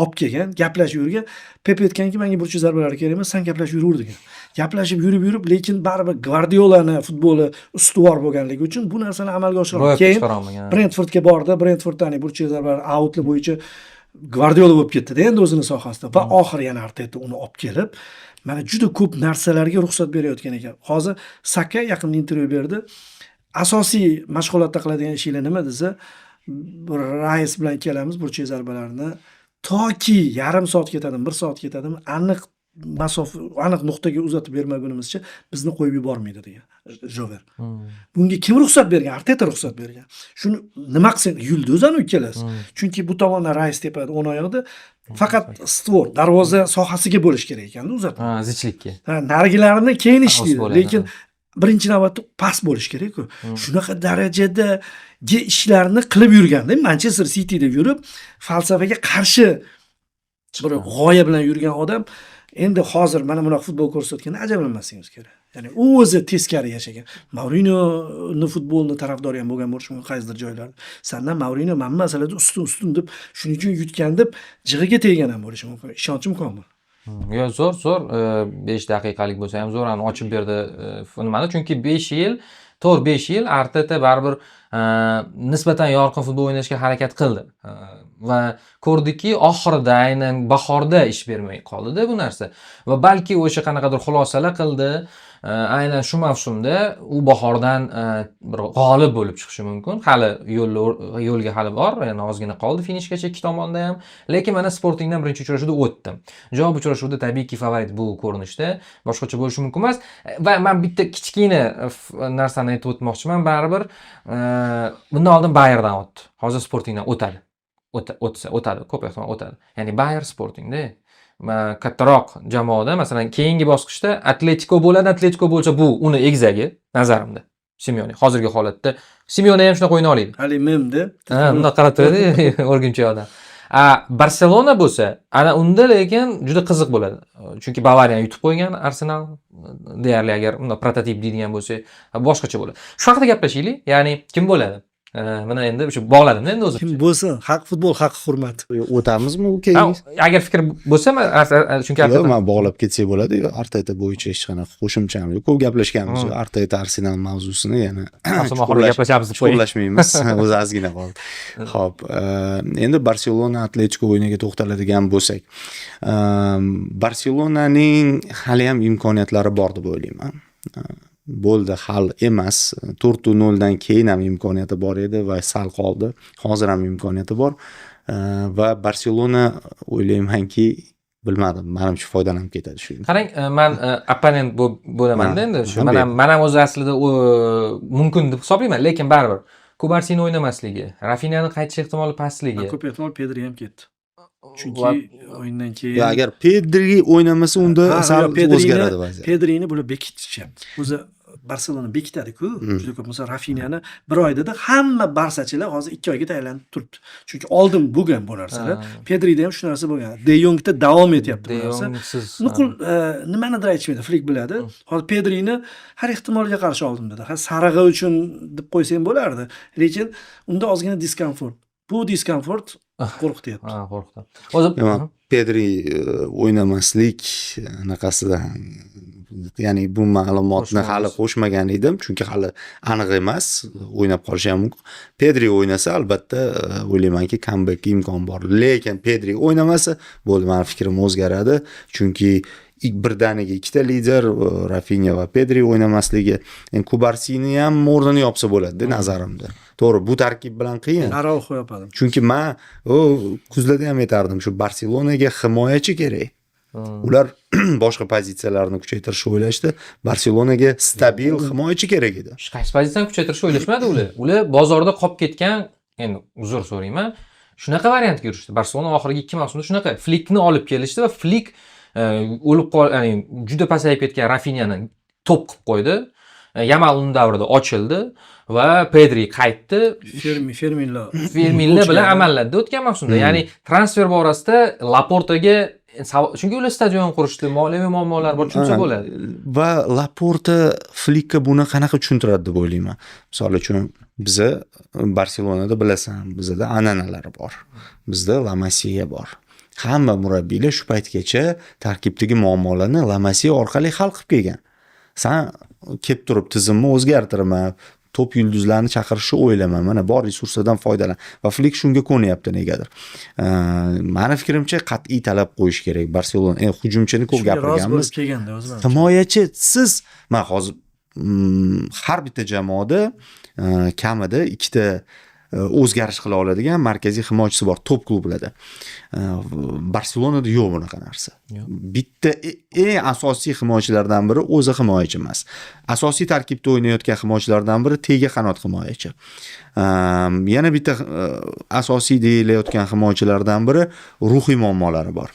Olib kelgan, gaplashib yurgan. Pep aytganki, menga burchak zarbalari kerak emas, san gaplashib yuraver degan. Gaplashib yurib yurib, lekin baribir Gvardiolani futboli ustuvor bo'lganligi uchun bu narsani amalga oshira Ro'yobga Keyin chiqara olmagan. Brentfordga bordi. Brentforddan burchak zarbalari autli bo'yicha Gvardiola bo'lib ketdi endi o'zini sohasida va oxiri yana Arteta uni olib kelib, mana juda ko'p narsalarga ruxsat berayotgan ekan. Hozir Saka yaqinda intervyu berdi. Asosiy mashg'ulotda qiladigan ishinglar nima desa, bir Rais bilan kelamiz burchak zarbalarni toki yarim soat ketadimi, bir soat ketadimi, aniq masofa, aniq nuqtaga uzatib bermagunimizcha bizni qo'yib yubormaydi degan Jover. Bunga kim ruxsat bergan? Arteta ruxsat bergan. Shuni nima qilsang, yulduz anu ikkalasi. Chunki bu tomondan Rais tepada, o'ng oyog'ida faqat створ, darvoza sohasiga bo'lish kerak ekanda uzatma. Ha, zichlikka. Ha, narigilarini keyin Xaos ishlaydi, bo'ladi, lekin birinchi navbatda pas bo'lishi kerak-ku. Shunaqa darajadagi ishlarni qilib yurganda, Manchester Cityda yurib, falsafaga qarshi bir g'oya bilan yurgan odam endi hozir mana bunaqa futbol ko'rsatganda ajablanmasligimiz kerak. Ya'ni u o'zi teskari yashagan. Mourinhoni futbolni tarafdori ham bo'lgan bo'lishi mumkin qaysidir joylarda. Sandan Mourinho mana bu masalada ustun ustun deb, shuning uchun yutgan deb jig'iga tegan ham bo'lishi mumkin. Ishonchim komil. Yo, zo'r, zo'r. 5 daqiqalik bo'lsa ham zo'r ochib berdi nimani. Chunki 5 yil, 4-5 yil Arteta baribir nisbatan yorqin futbol o'ynashga harakat qildi. Va ko'rdikki, oxirida, aynan bahorda ish bermay qoldi-da bu narsa. Va balki o'sha qanaqadir xulosalar qildi. Aynan shu mavsumda u bahordan bir g'olib bo'lib chiqishi mumkin. Hali yo'lga hali bor, ya'ni ozgina qoldi finishgacha ikki tomonda ham. Lekin mana Sportingdan birinchi uchrashuvda o'tdi. Javob uchrashuvda tabiiyki favorit bu ko'rinishda, boshqacha bo'lishi mumkin emas. Va men bitta kichkina narsani aytib o'tmoqchiman, baribir bundan oldin Bayerndan o'tdi. Hozir Sportingdan o'tadi. O'tsa o'tadi, ko'p ehtimol o'tadi. Ya'ni Bayern Sportingda kattaroq jamoada, masalan, keyingi bosqichda Atletico bo'ladi, Atletico bo'lsa bu uni egzagi nazarimda. Simeone hozirgi holatda Simeone ham shunaqa o'yna oladi. Hali memda. Ha, bundoq qarab turadi, o'rgimchak odam. A Barselona bo'lsa, ana unda lekin juda qiziq bo'ladi. Chunki Bavariyani yutib qo'ygan Arsenal deyarli, agar unda prototip deydigan bo'lsak, boshqacha bo'ladi. Shu haqida gaplashaylik. Ya'ni kim bo'ladi? Mana endi o'sha bog'ladimda endi o'zim. Kim bo'lsin, haq futbol haqi hurmat. O'tamizmi u keyin? Agar fikr bo'lsa, chunki Yo'q, men bog'lab ketsak bo'ladi. Arteta bo'yicha hech qanaqa qo'shimcham yo'q. Ko'p gaplashganmiz. Arteta Arsenal mavzusini yana mavsum oxirida gaplashamiz. Chuqurlashmaymiz. O'zi ozgina qoldi. Xo'p, endi Barselona Atletico o'yiniga to'xtaladigan bo'lsak, Barselonaning hali ham imkoniyatlari bor deb o'ylayman. Bo'ldi, hal emas. 4-0 dan keyin ham imkoniyati bor edi va sal qoldi. Hozir ham imkoniyati bor. Va Barselona o'ylaymanki, bilmadim, menimcha foydalanib ketadi shu. Qarang, men opponent bo'laman-da endi. Shu men ham o'zi aslida mumkin deb hisoblayman, lekin baribir Kubarsini o'ynamasligi, Rafinhani qaytish ehtimoli pastligi. Ko'p ehtimol Pedri ham ketdi. Chunki o'yindan keyin yo, agar Pedri o'ynamasa unda sal o'zgaradi vaziyat. Pedrini bular bekitishyapti. O'zi Barselona bekitadi-ku. Juda ko'p. Masalan, Rafinhani bir oyda hamma barsachilar hozir 2 oyga tayyorlanib turibdi. Chunki oldin bo'lgan bu narsalar. Pedrida ham shu narsa bo'lgan. De Jongda davom etyapti bu narsa. Nuqul nimanidir aytishmaydi, Flik biladi. Hozir Pedrini har ehtimolga qarshi oldim dedi. Ha, sarig'i uchun deb qo'ysang bo'lardi. Lekin unda ozgina diskomfort. Bu diskomfort qo'rqityapti. Ha, qo'rqdi. O'zi Pedri o'ynamaslik anaqasidan, ya'ni bu ma'lumotni hali qo'shmagan edim, chunki hali aniq emas, o'ynab qolishi ham mumkin. Pedri o'ynasa albatta o'ylaymanki comeback imkon bor. Lekin Pedri o'ynamasa bo'ldi, meni fikrim o'zgaradi, chunki birdaniga ikkita lider Rafinha va Pedri o'ynamasligi, endi Kubarsini ham o'rnini yopsa bo'ladi nazarimda. To'g'ri, bu tarkib bilan qiyin. Araujo yopadi. Chunki men kuzlarda ham aytardim, shu Barselonaga himoyachi kerak. Ular boshqa pozitsiyalarni kuchaytirishni o'ylashdi. Barselonaga stabil himoyachi kerak edi. Qaysi pozitsiyani kuchaytirishni o'ylashmadi ular. Ular bozorda qolib ketgan, endi uzr so'rayman, shunaqa variantga yurishdi. Barselona oxirgi 2 mavsumda shunaqa Flikni olib kelishdi va Flik o'lib qol, ya'ni juda pasayib ketgan Rafinhani top qilib qo'ydi. Yamal uning davrida ochildi va Pedri qaytdi. Ferminlar bilan amalladi o'tgan mavsumda. Ya'ni transfer borasida Laportaga, chunki ular stadion qurishdi, moliyaviy muammolar bor, tushunsa bo'ladi. Va Laporta Flikka buni qanaqa tushuntiradi deb o'ylayman. Misol uchun biza Barselonada bilasan, bizda an'analar bor. Bizda La Masia bor. Hamma murabbiylar shu paytgacha tarkibdagi muammolarni La Masia orqali hal qilib kelgan. San kelib turib tizimni o'zgartirma, top yulduzlarni chaqirishni o'ylama, mana bor resurslardan foydalan. Va Flik shunga ko'nyapti negadir. Mani fikrimcha qat'iy talab qo'yish kerak Barselona. Hujumchini ko'p gapirganmiz. Himoyachi siz, men hozir har bitta jamoada kamida ikkita o'zgarish qila oladigan markaziy himoyachisi bor top klublarda. Barselonada yo'q bunaqa narsa. Bitta eng asosiy himoyachilardan biri o'zi himoyachi emas. Asosiy tarkibda o'ynayotgan himoyachilardan biri tega qanot himoyachi. Yana bitta asosiy deyilayotgan himoyachilardan biri ruhiy muammolari bor.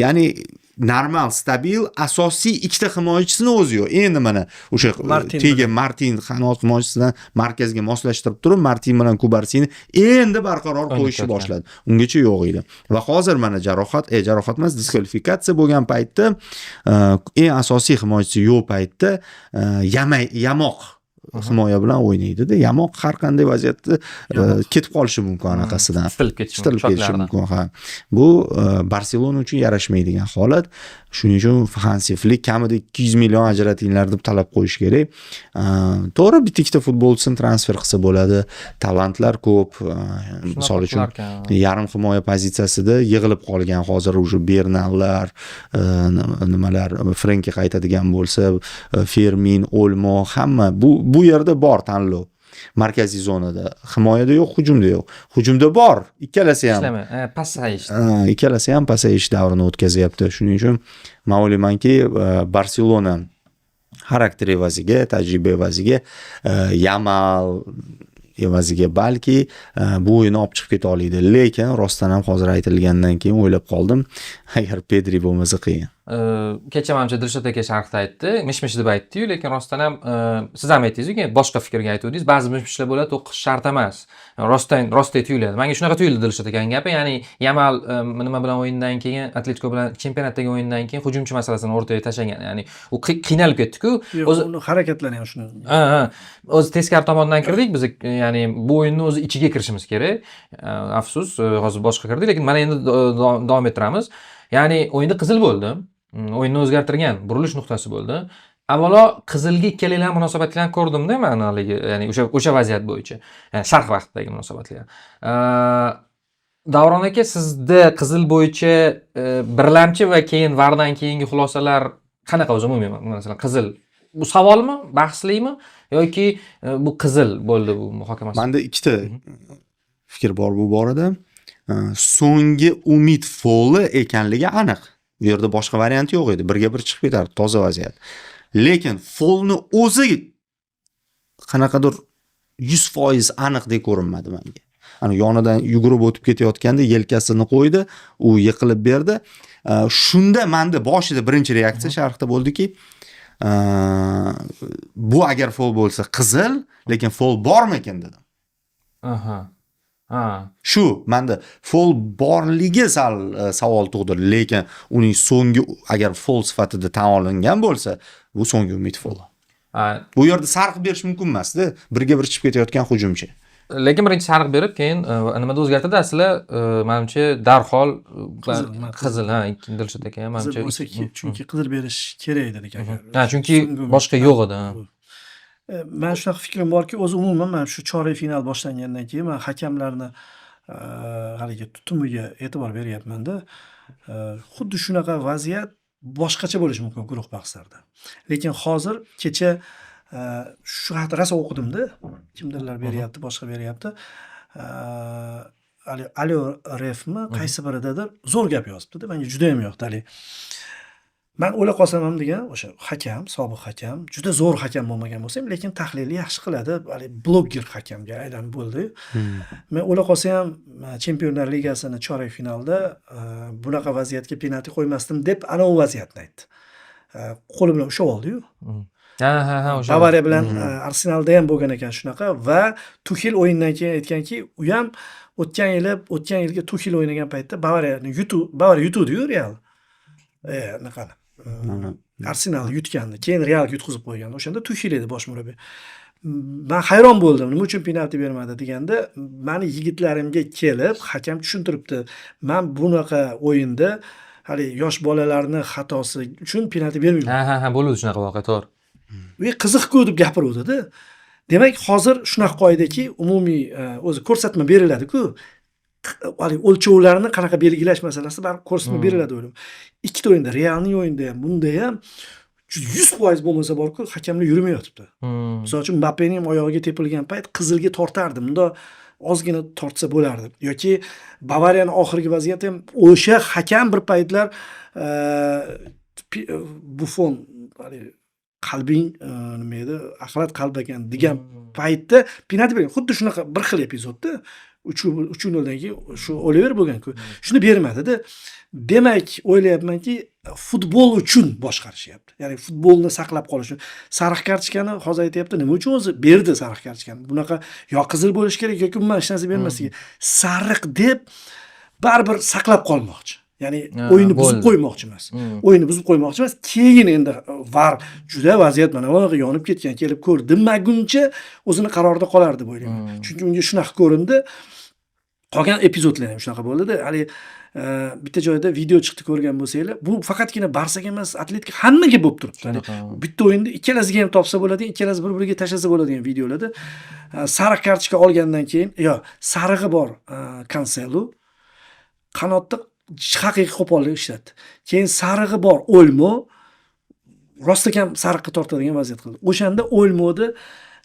Ya'ni Normal, stabil, asosiy ikkita himoyachisini o'zi yo'q. Endi mana o'sha Martin tega Martin qanot himoyachisidan markazga moslashtirib turib, Martin bilan Kubarsini endi barqaror qo'yishni O'ynatayotgan. Boshladi. Ungacha yo'q edi. Va hozir mana jarohat, jarohat emas, diskvalifikatsiya bo'lgan paytda, eng asosiy himoyachisi yo'q paytda yamay yamoq himoya bilan o'ynaydi-da. Yamoq har qanday vaziyatda Yamoq. ketib qolishi mumkin anaqasidan. Titilib ketishi Titilib mumkin ketishi shotlardan. Mumkin, ha. Bu Barselona uchun yarashmaydigan holat. Shuning uchun Hansi Flik kamida 200 million ajratinglar deb talab qo'yish kerak. To'g'ri, bitta ikkita futbolchisini transfer qilsa bo'ladi. Talantlar ko'p. Misol uchun, qilarkan. Yarim himoya pozitsiyasida yig'ilib qolgan hozir уже Bernallar, nimalar, Frenki qaytadigan bo'lsa, Fermin, Olmo, hamma bu yerda bor tanlov. Markaziy zonada. Himoyada yo'q, hujumda yo'q. Hujumda bor, ikkalasi ham. Ishlama, pasayish. Ha, ikkalasi ham pasayish davrini o'tkazyapti. Shuning uchun men o'ylaymanki, Barselona xarakter evaziga, tajriba evaziga, Yamal evaziga balki bu o'yinni olib chiqib keta oladi. Lekin rostdan ham hozir aytilgandan keyin o'ylab qoldim. Agar Pedri bo'lmasa, qiyin. Kecha manimcha Dilshod aka sharhda aytdi, mish mish deb aytdiyu, lekin rostdan ham siz ham aytdingiz, boshqa fikrga aytuvdingiz, ba'zi mish mishlar bo'ladi, o'qish shart emas, rostdan rostdek tuyuladi. Manga shunaqa tuyuldi Dilshod akaning gapi. Ya'ni Yamal nima bilan, o'yindan keyin, Atletiko bilan chempionatdagi o'yindan keyin hujumchi masalasini o'rtaga tashlagan, ya'ni u qiynalib ketdiku. Yo'q, o'zi uni harakatlari ham shuni. Ha. O'zi teskari tomondan kirdik biz, ya'ni bu o'yinni o'zi ichiga kirishimiz kerak. Afsus, hozir boshqa kirdik, lekin mana endi davom ettiramiz. Ya'ni o'yinda qizil bo'ldi. O'yinni o'zgartirgan burilish nuqtasi bo'ldi. Avvalo qizilga ikkalanglar munosabatlarni ko'rdimda man haligi, ya'ni o'sha vaziyat bo'yicha, ya'ni sharh vaqtidagi munosabatlar. Davron aka, sizda qizil bo'yicha birlamchi va keyin VARdan keyingi xulosalar qanaqa o'zi umumiy? Masalan, qizil bu savolmi, bahslimi yoki bu qizil bo'ldi, bu muhokamasi? Manda ikkita fikr bor bu borada. So'nggi umid foli ekanligi aniq. Bu yerda boshqa variant yo'q edi. Birga bir chiqib ketardi, toza vaziyat. Lekin folni o'zi qanaqadir 100% aniqdek ko'rinmadi menga. Ana yonidan yugurib o'tib ketayotganda yelkasini qo'ydi, u yiqilib berdi. Shunda menda boshida birinchi reaksiya sharhda bo'ldiki, bu agar fol bo'lsa qizil, lekin fol bormikin dedim. Aha. Ha. Shu menda fol borligi sal savol tug'dirdi, lekin uning so'nggi, agar fol sifatida tan olingan bo'lsa, bu so'nggi umid foli. Ha. Bu yerda sariq berish mumkin emasda, birga bir chiqib ketayotgan hujumchi. Lekin birinchi sariq berib, keyin nimada o'zgartirdi asli, manimcha darhol Qizil, man qizil, ha, ikki Dilshod aka ham Qizil manimcha. bo'lsa, chunki qizil berish kerak edi agar. Ha, chunki So'nggi umid. Boshqa yo'q edi, ha. Man shunaqa fikrim borki, o'zi umuman man shu chorak final boshlangandan keyin man hakamlarni haligi tutumiga e'tibor beryapmanda. Xuddi shunaqa vaziyat boshqacha bo'lishi mumkin guruh bahslarida. Lekin hozir kecha shu haqda rosa o'qidimda. Kimdirlar beryapti, boshqa beryapti. Haligi Alo Refmi, qaysi biridadir zo'r gap yozibdi-da, menga juda ham yoqdi haligi. Man o'la qolsam ham degan o'sha hakam, sobiq hakam, juda zo'r hakam bo'lmagan bo'lsa ham, lekin tahlilni yaxshi qiladi. Haligi bloger hakamga aylanib bo'ldi. Men o'la qolsa ham Chempionlar ligasini chorak finalida bunaqa vaziyatga penalti qo'ymasdim deb ana u vaziyatni aytdi. Qo'li bilan ushlab oldi-yu. Ha, o'sha. Bavariya bilan Arsenalda ham bo'lgan ekan shunaqa va Tuxel o'yindan keyin aytganki, u ham o'tgan yili, o'tgan yilgi Tuxel o'ynagan paytda Bavariyani yutu, Bavariya yutuvdi-yu Real. Anaqani. Arsenal yutgandi. Keyin Real yutqizib qo'ygan. O'shanda Tuxel edi bosh murabbiy. Man hayron bo'ldim. Nima uchun penalti bermadi deganda, mani yigitlarimga kelib hakam tushuntiribdi. Man bunaqa o'yinda hali yosh bolalarni xatosi uchun penalti bermayman. Ha, bo'ldi shunaqa voqea, to'g'ri. U qiziq-ku deb gapiruvdi-da. Demak, hozir shunaqa qoidaki, umumiy o'zi ko'rsatma beriladi-ku. Haligi o'lchovlarni qanaqa belgilash masalasi baribir ko'rsatma beriladi o'ylayman. Ikkita o'yinda, Realning o'yinida ham, bunda ham 100% bo'lmasa borku, hakamlar yurmayotibdi. Misol uchun, Mbappening ham oyog'iga tepilgan payt qizilga tortardi. Bunda ozgina tortsa bo'lardi. Yoki Bavariyani oxirgi vaziyati ham o'sha hakam bir paytlar Buffon haligi qalbing nima edi, axlat qalb ekan degan paytda penalti bergan. Xuddi shunaqa bir xil epizodda. 3-0 dan keyin shu Oliver bo'lgan-ku. Shuni bermadi-da. Demak, o'ylayapmanki, futbol uchun boshqarishyapti. Ya'ni futbolni saqlab qolish uchun. Sariq kartochkani hozir aytyapti, nima uchun o'zi berdi sariq kartochkani? Bunaqa yo qizil bo'lishi kerak yoki umuman hech narsa bermasligi. Sariq deb baribir saqlab qolmoqchi. Ya'ni o'yinni buzib bo'ldi. qo'ymoqchi emas. O'yinni buzib qo'ymoqchi emas. Keyin endi VAR juda vaziyat mana bunaqa yonib ketgan, kelib ko'r demaguncha o'zini qarorida qolar deb o'ylayman. Chunki unga shunaqa ko'rindi. Qolgan epizodlar ham shunaqa bo'ldi-da. Hali bitta joyda video chiqdi, ko'rgan bo'lsanglar, bu faqatgina Barsaga emas, Atletik, hammaga bo'lib turibdi. Shunaqa. Bitta o'yinda ikkalasiga ham topsa bo'ladigan, ikkalasi bir-biriga tashlasa bo'ladigan videolarda sariq kartochka olgandan keyin, yo, sarig'i bor Kanselu qanotda haqiqiy qo'pollik ishlatdi. Keyin sarig'i bor Olmo rostakam sariqqa tortadigan vaziyat qildi. O'shanda Olmoni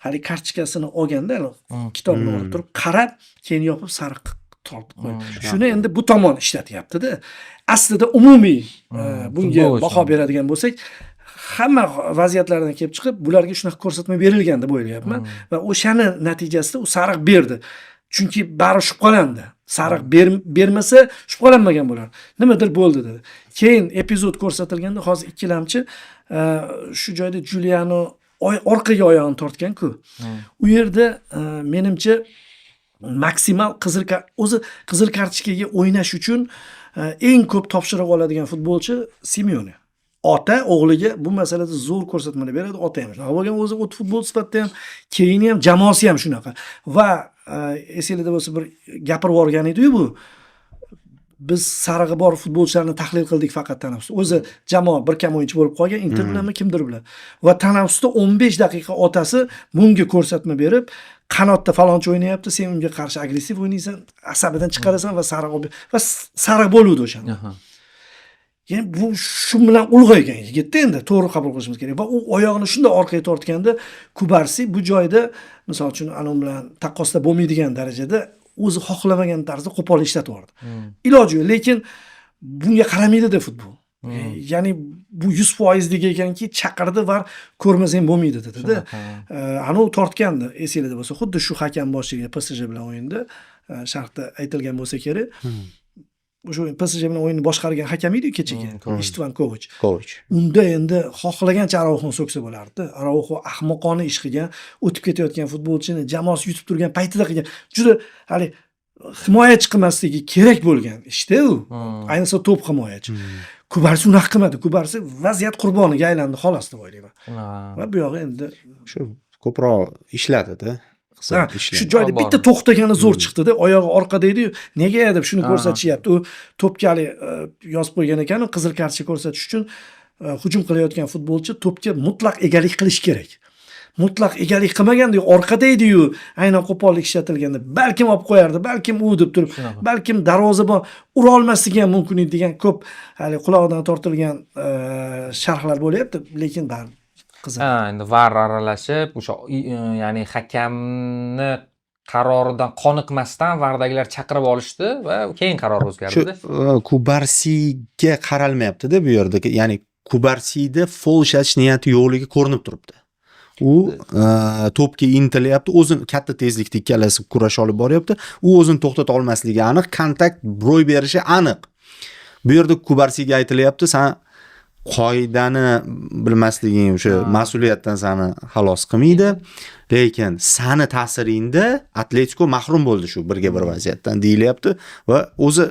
hali kartochkasini olganda, hali kitobini olib turib qarab, keyin yopib sariq tortib qo'ydi. Shuni endi bu tomon ishlatyapti-da. Aslida umumiy bunga Futbol uchun. baho beradigan bo'lsak, hamma vaziyatlardan kelib chiqib, bularga shunaqa ko'rsatma berilgan deb o'ylayapman va o'shani natijasida u sariq berdi. Chunki baribir shubhalandi. Sariq bermasa shubhalanmagan bo'lardi. Nimadir bo'ldi dedi. Keyin epizod ko'rsatilganda hozir ikkilamchi shu joyda Juliano orqaga oyog'ini tortgan-ku. U yerda menimcha maksimal qizil o'zi qizil kartochkaga o'ynash uchun eng ko'p topshiriq oladigan futbolchi Simeone. Ota o'g'liga bu masalada zo'r ko'rsatmalar beradi. Ota ham shunaqa bo'lgan o'zi, o't futbol sifatida ham, keyin ham jamoasi ham shunaqa. Va esinglarda bo'lsa, bir gapirib yuborgan edi-yu bu. Biz sarig'i bor futbolchilarni tahlil qildik faqat tanaffusda. O'zi jamoa bir kam o'yinchi bo'lib qolgan, Inter bilanmi, kimdir bilan. Va tanaffusda 15 daqiqa otasi bunga ko'rsatma berib, qanotda falonchi o'ynayapti, sen unga qarshi agressiv o'ynaysan, asabidan chiqarasan va sariq olib va sariq bo'luvdi o'shanda. Ya'ni bu shu bilan ulg'aygan yigitda, endi to'g'ri qabul qilishimiz kerak. Va u oyog'ini shunday orqaga tortganda Kubarsi bu joyda, misol uchun, anavi bilan taqqoslab bo'lmaydigan darajada o'zi xohlamagan tarzda qo'pol ishlatib yubordi. Iloji yo'q, lekin bunga qaramaydi-da futbol. Ya'ni bu 100%lik ekanki, chaqirdi va ko'rmasang bo'lmaydi dedi-da. Anavi tortgandi, esinglarda bo'lsa, xuddi shu hakam boshchiligida PSG bilan o'yinda sharhda aytilgan bo'lsa kerak. O'sha o'yin PSG bilan o'yinni boshqargan hakam edi kechagi, Kovac. Ishtvan Kovach. Kovach. Unda endi xohlagancha Arauxoni so'ksa bo'lardi. Arauxo ahmoqona ish qilgan, o'tib ketayotgan futbolchini jamoasi yutib turgan paytida qilgan. Juda hali himoyachi qilmasligi kerak bo'lgan ishda u. Ayniqsa to'p himoyachi. Kubarsi unaqa qilmadi. Kubarsi vaziyat qurboniga aylandi xolos deb o'ylayman. Shunaqa. Va bu yog'i endi Shu ko'proq ishladida. Ha, shu joyda Bor. bitta to'xtagani zo'r chiqdi-da, oyog'i orqada edi-yu, nega deb shuni ko'rsatishyapti. U to'pga hali yozib qo'ygan ekan, qizil kartochka ko'rsatish uchun hujum qilayotgan futbolchi to'pga mutlaq egalik qilish kerak. Mutlaq egalik qilmaganda, orqada edi-yu, aynan qo'pollik ishlatilganda balkim olib qo'yardi, balkim u deb turib, Shunaqa. balkim darvozabon ura olmasligi ham mumkin edi degan ko'p hali qulog'idan tortilgan sharhlar bo'lyapti, lekin baribir qizil. Ha, endi VAR aralashib, o'sha ya'ni hakamni qaroridan qoniqmasdan VARdagilar chaqirib olishdi va keyin qaror Shu o'zgardida. Kubarsiga qaralmayapti-da bu yerda. Ya'ni Kubarsida fol ishlatish niyati yo'qligi ko'rinib turibdi. U to'pga intilyapti, o'zini katta tezlikda ikkalasi kurash olib boryapti. U o'zini to'xtata olmasligi aniq, kontakt ro'y berishi aniq. Bu yerda Kubarsiga aytilyapti, san qoidani bilmasliging o'sha mas'uliyatdan seni xalos qilmaydi. Lekin sani ta'siringda Atletiko mahrum bo'ldi shu birga bir vaziyatdan deyilyapti va o'zi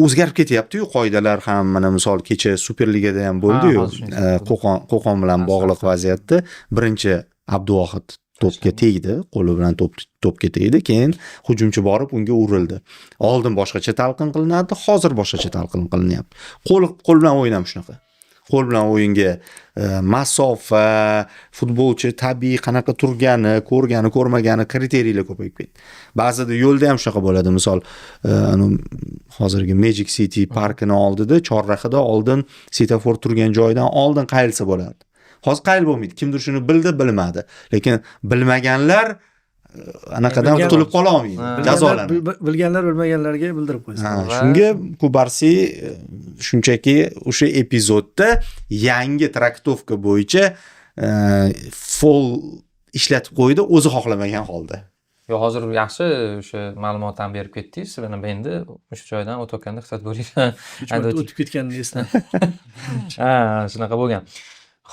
o'zgarib ketyapti-yu qoidalar ham. Mana misol, kecha Superligada ham bo'ldi-yu, Hozir shuni aytib Qo'qon bilan bog'liq vaziyatda birinchi Abduvohid to'pga tegdi, qo'li bilan to'pga tegdi, keyin hujumchi borib unga urildi. Oldin boshqacha talqin qilinardi, hozir boshqacha talqin qilinyapti. Qo'l bilan o'yin ham shunaqa. Qo'l bilan o'yinga masofa, futbolchi tabiiy qanaqa turgani, ko'rgani, ko'rmagani, kriteriylar ko'payib ketdi. Ba'zida yo'lda ham shunaqa bo'ladi. Misol, hozirgi Magic City parkini oldida, chorrahada oldin svetofor turgan joydan oldin qayilsa bo'lardi. Hozir qayil bo'lmaydi. Kimdir shuni bildi, bilmadi. Lekin bilmaganlar anaqadan qutulib qola olmaydi. Jazolanadi. Bilganlar bilmaganlarga bildirib qo'ysin. Ha, shunga Kubarsi shunchaki o'sha epizodda yangi трактовка bo'yicha fol ishlatib qo'ydi, o'zi xohlamagan holda. Yo, hozir yaxshi o'sha ma'lumot ham berib ketdingiz. Mana endi o'sha joydan o'tayotganda ehtiyot bo'ling. Uch marta o'tib ketganini esladim. Ha, shunaqa bo'lgan.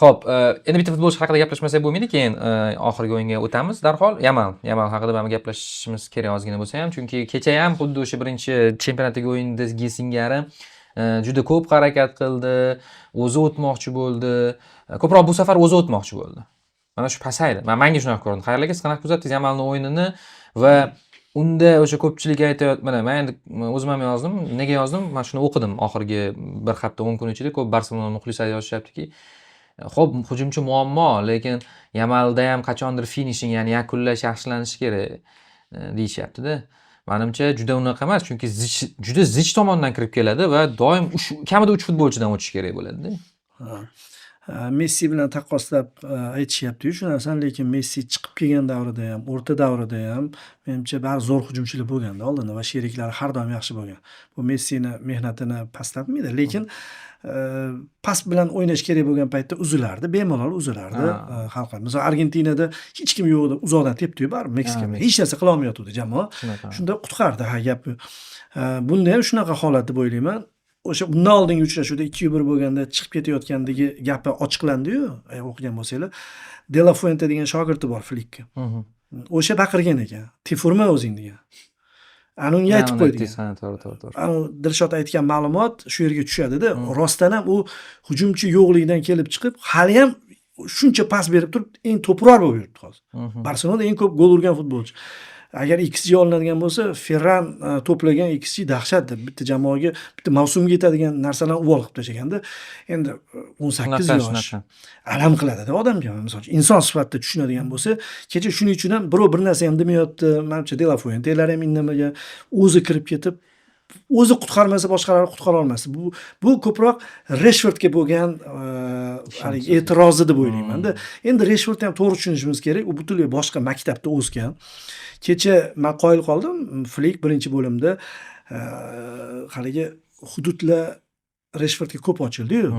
Xo'p, endi bitta futbolchi haqida gaplashmasak bo'lmaydi, keyin oxirgi o'yinga o'tamiz darhol. Yamal, Yamal haqida ham gaplashishimiz kerak ozgina bo'lsa ham, chunki kecha ham xuddi o'sha birinchi chempionatdagi o'yindagi singari juda ko'p harakat qildi, o'zi o'tmoqchi bo'ldi. Ko'proq bu safar o'zi o'tmoqchi bo'ldi. Mana shu pasaydi. Manga shunaqa ko'rindi. Xayrli aka, siz qanaqa kuzatdingiz Yamalning o'yinini va unda o'sha ko'pchilik aytayotgan, mana men endi o'zim ham yozdim. Nega yozdim? Men shuni o'qidim oxirgi bir hafta 10 kun ichida ko'p Barselona muxlislari yozishyaptiki, xo'p, hujumchi muammo, lekin Yamalda ham qachondir finishing, ya'ni yakunlash yaxshilanishi kerak deyishyapti-da. Manimcha juda unaqa emas, chunki zich, juda zich tomondan kirib keladi va doim kamida 3 futbolchidan o'tish kerak bo'ladi-da. Ha. Messi bilan taqqoslab aytishyapti-yu shu narsani, lekin Messi chiqib kelgan davrida ham, o'rta davrida ham menimcha bari zo'r hujumchilar bo'lganda oldinda va sheriklari har doim yaxshi bo'lgan. Bu Messini mehnatini pastlatmaydi, lekin pas bilan o'ynash kerak bo'lgan paytda uzilardi, bemalol uzilardi. Xalqlar. Masalan, Argentinada hech kim yo'q edi, uzoqdan tepdi-yu baribir Meksika. Hech narsa qila olmayotgandi jamoa. Shunda qutqardi, ha, gap. Bunda ham shunaqa holat deb o'ylayman. O'sha bundan oldingi uchrashuvda 2-1 bo'lganda chiqib ketayotgandagi gapi ochiqlandi-yu, o'qigan bo'lsanglar. De La Fuente degan shogirdi bor Flikka. O'sha baqirgan ekan. "Tefurma o'zing" degan. Ana unga aytib qo'ydi. Ha, to'g'ri, to'g'ri, to'g'ri. Ana Dilshod aytgan ma'lumot shu yerga tushadi-da. Rostdan ham u hujumchi yo'qligidan kelib chiqib, hali ham shuncha pas berib turib, eng to'puror bo'lib yuribdi hozir. Barselonada eng ko'p gol urgan futbolchi. Agar XG olinadigan bo'lsa, Ferran to'plagan XG dahshat deb bitta jamoaga, bitta mavsumga yetadigan narsalarni uvol qilib tashlaganda, endi 18 yosh alam qiladida odamga, misol uchun, inson sifatida tushunadigan bo'lsa, kecha shuning uchun ham birov bir narsa ham demayapti, manimcha De La Fuentelar ham indamagan, o'zi kirib ketib, o'zi qutqarmasa boshqalar qutqara olmasdi. Bu ko'proq Reshfordga bo'lgan haligi e'tirozi deb o'ylayman-da. Endi Reshfordni ham to'g'ri tushunishimiz kerak, u butunlay boshqa maktabda o'sgan. Kecha men qoyil qoldim, Flik birinchi bo'limda haligi hududlar Reshfordga ko'p ochildi-yu.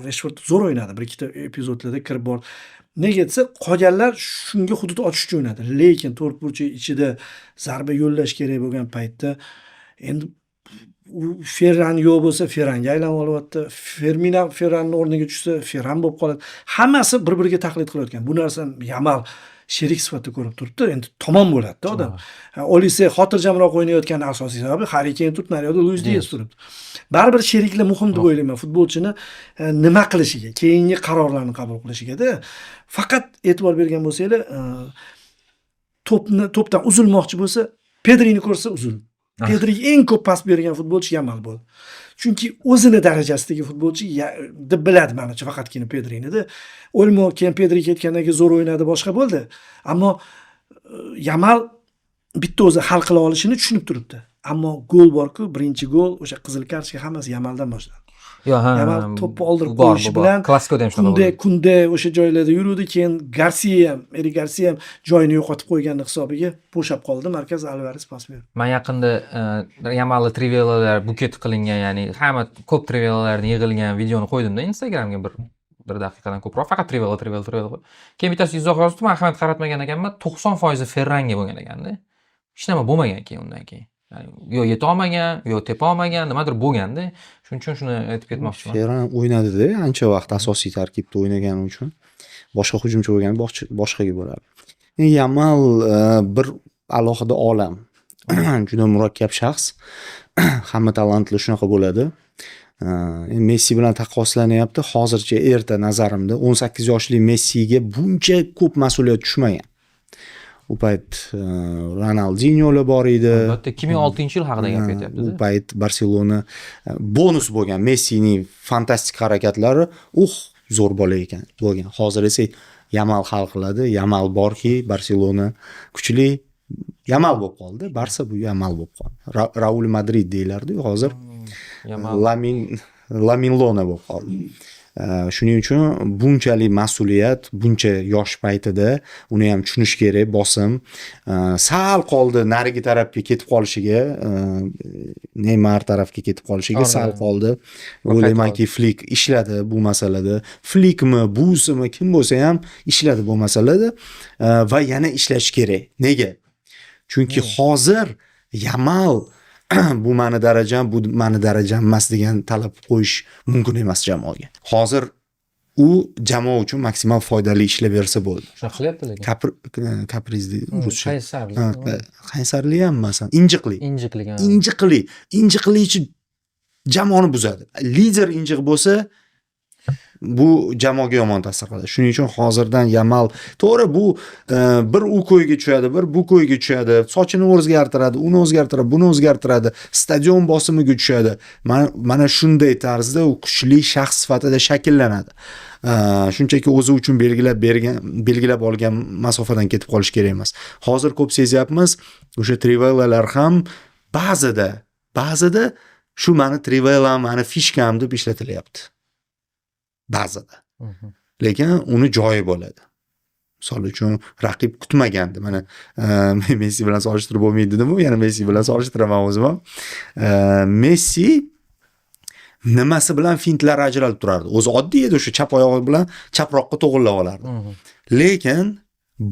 Reshford zo'r o'ynadi, bir ikkita epizodlarda kirib bordi. Nega desa, qolganlar shunga hudud ochish uchun o'ynadi. Lekin to'rtburchak ichida zarba yo'llash kerak bo'lgan paytda endi u Ferran yo'q bo'lsa Ferranga aylanib olyapti. Fermin ham Ferranning o'rniga tushsa Ferran bo'lib qoladi. Hammasi bir-biriga taqlid qilayotgan. Bu narsani Yamal sherik sifatida ko'rib turibdi. Endi tamom bo'ladi-da odam. Olise xotirjamroq o'ynayotgani asosiy sababi Harri Keyn turibdi, naryoqda Luis Dias turibdi. Baribir sheriklar muhim deb o'ylayman. Futbolchini nima qilishiga, keyingi qarorlarni qabul qilishigada faqat e'tibor bergan bo'lsanglar, to'pni to'pdan uzilmoqchi bo'lsa, Pedrini ko'rsa uzil. Pedriga eng ko'p pas bergan futbolchi Yamal bo'ldi. Chunki o'zini darajasidagi futbolchi deb biladi manimcha faqatgina Pedrinida. Olmo keyin Pedri ketgandan keyin zo'r o'ynadi, boshqa bo'ldi. Ammo Yamal bitta o'zi hal qila olishini tushunib turibdi. Ammo gol bor-ku, birinchi gol o'sha qizil kartochka hammasi Yamaldan boshlandi. Yo, ha, Yamal to'pni oldirib bor, qo'yishi bu bor. bilan Klassikoda ham shunaqa Kunde bo'ldi. Kunde o'sha joylarda yuruvdi, keyin Garsiya ham, Erik Garsiya ham joyini yo'qotib qo'ygani hisobiga bo'shab qoldi. Markaz Alvares pas berdi. Men yaqinda Yamalni trivelalar buket qilingan, ya'ni hamma ko'p trivelalarni yig'ilgan videoni qo'ydimda Instagramga bir daqiqadan ko'proq faqat trivela, trivela, trivela qo'yib. Keyin bittasi izoh yozdi, men ahamiyat qaratmagan ekanman, 90% Ferranga bo'lgan ekanda. Hech nima bo'lmagan keyin undan keyin. Ya'ni yo yeta olmagan, yo tepa olmagan, nimadir bo'lganda. Shuning uchun shuni aytib ketmoqchiman. Ferran o'ynadi-da ancha vaqt asosiy tarkibda o'ynagani uchun. Boshqa hujumchi bo'lganda boshqaga bo'lardi. Yamal bir alohida olam. Juda murakkab shaxs. Hamma talantli shunaqa bo'ladi. Endi Messi bilan taqqoslanyapti. Hozircha erta nazarimda 18 yoshli Messiga buncha ko'p mas'uliyat tushmagan. U payt Ronaldinyolar bor edi. Albatta, 2006-yil haqida gap ketyapti. U payt Barselona bonus bo'lgan Messining fantastik harakatlari, zo'r bola ekan bo'lgan. Hozir esa Yamal hal qiladi. Yamal borki, Barselona kuchli. Yamal bo'lib qoldi. Barsa bu Yamal bo'lib qoldi. Raul Madrid deyilardi-yu hozir. Yamal. Lamin Lona bo'lib qoldi. Shuning uchun bunchalik mas'uliyat buncha yosh paytida uni ham tushunish kerak, bosim. Sal qoldi narigi tarafga ketib qolishiga, Neymar tarafga ketib qolishiga sal qoldi. O'ylaymanki, Flik ishladi bu masalada. Flikmi, busimi, kim bo'lsa ham ishladi bu masalada va yana ishlash kerak. Nega? Chunki hozir Yamal bu mani darajam, bu mani darajam emas degan talab qo'yish mumkin emas jamoaga. Hozir u jamoa uchun maksimal foydali ishlab bersa bo'ldi. Shunaqa qilyapti lekin. Каприз deydi ruscha. Qaysarlik. Ha, qaysarli ham masalan, injiqlik. Injiqlik. Ha. Injiqli, injiqlichi jamoani buzadi. Lider injiq bo'lsa, bu jamoaga yomon ta'sir qiladi. Shuning uchun hozirdan Yamal, to'g'ri, bu bir u ko'yga tushadi, bir bu ko'yga tushadi, sochini o'zgartiradi, uni o'zgartiradi, buni o'zgartiradi, stadion bosimiga tushadi. Mana shunday tarzda u kuchli shaxs sifatida shakllanadi. Shunchaki o'zi uchun belgilab bergan, belgilab olgan masofadan ketib qolish kerak emas. Hozir ko'p sezyapmiz, o'sha trivelalar ham ba'zida shu mani trivelam, mani фишка m deb ishlatilyapti. Ba'zida. Lekin uni joyi bo'ladi. Misol uchun, raqib kutmagandi. Mana Messi bilan solishtirib bo'lmaydi dedim-ku, yana Messi bilan solishtiraman o'zim ham. Messi nimasi bilan fintlar ajralib turardi? O'zi oddiy edi, o'sha chap oyog'i bilan chaproqqa to'g'irlab olardi. Lekin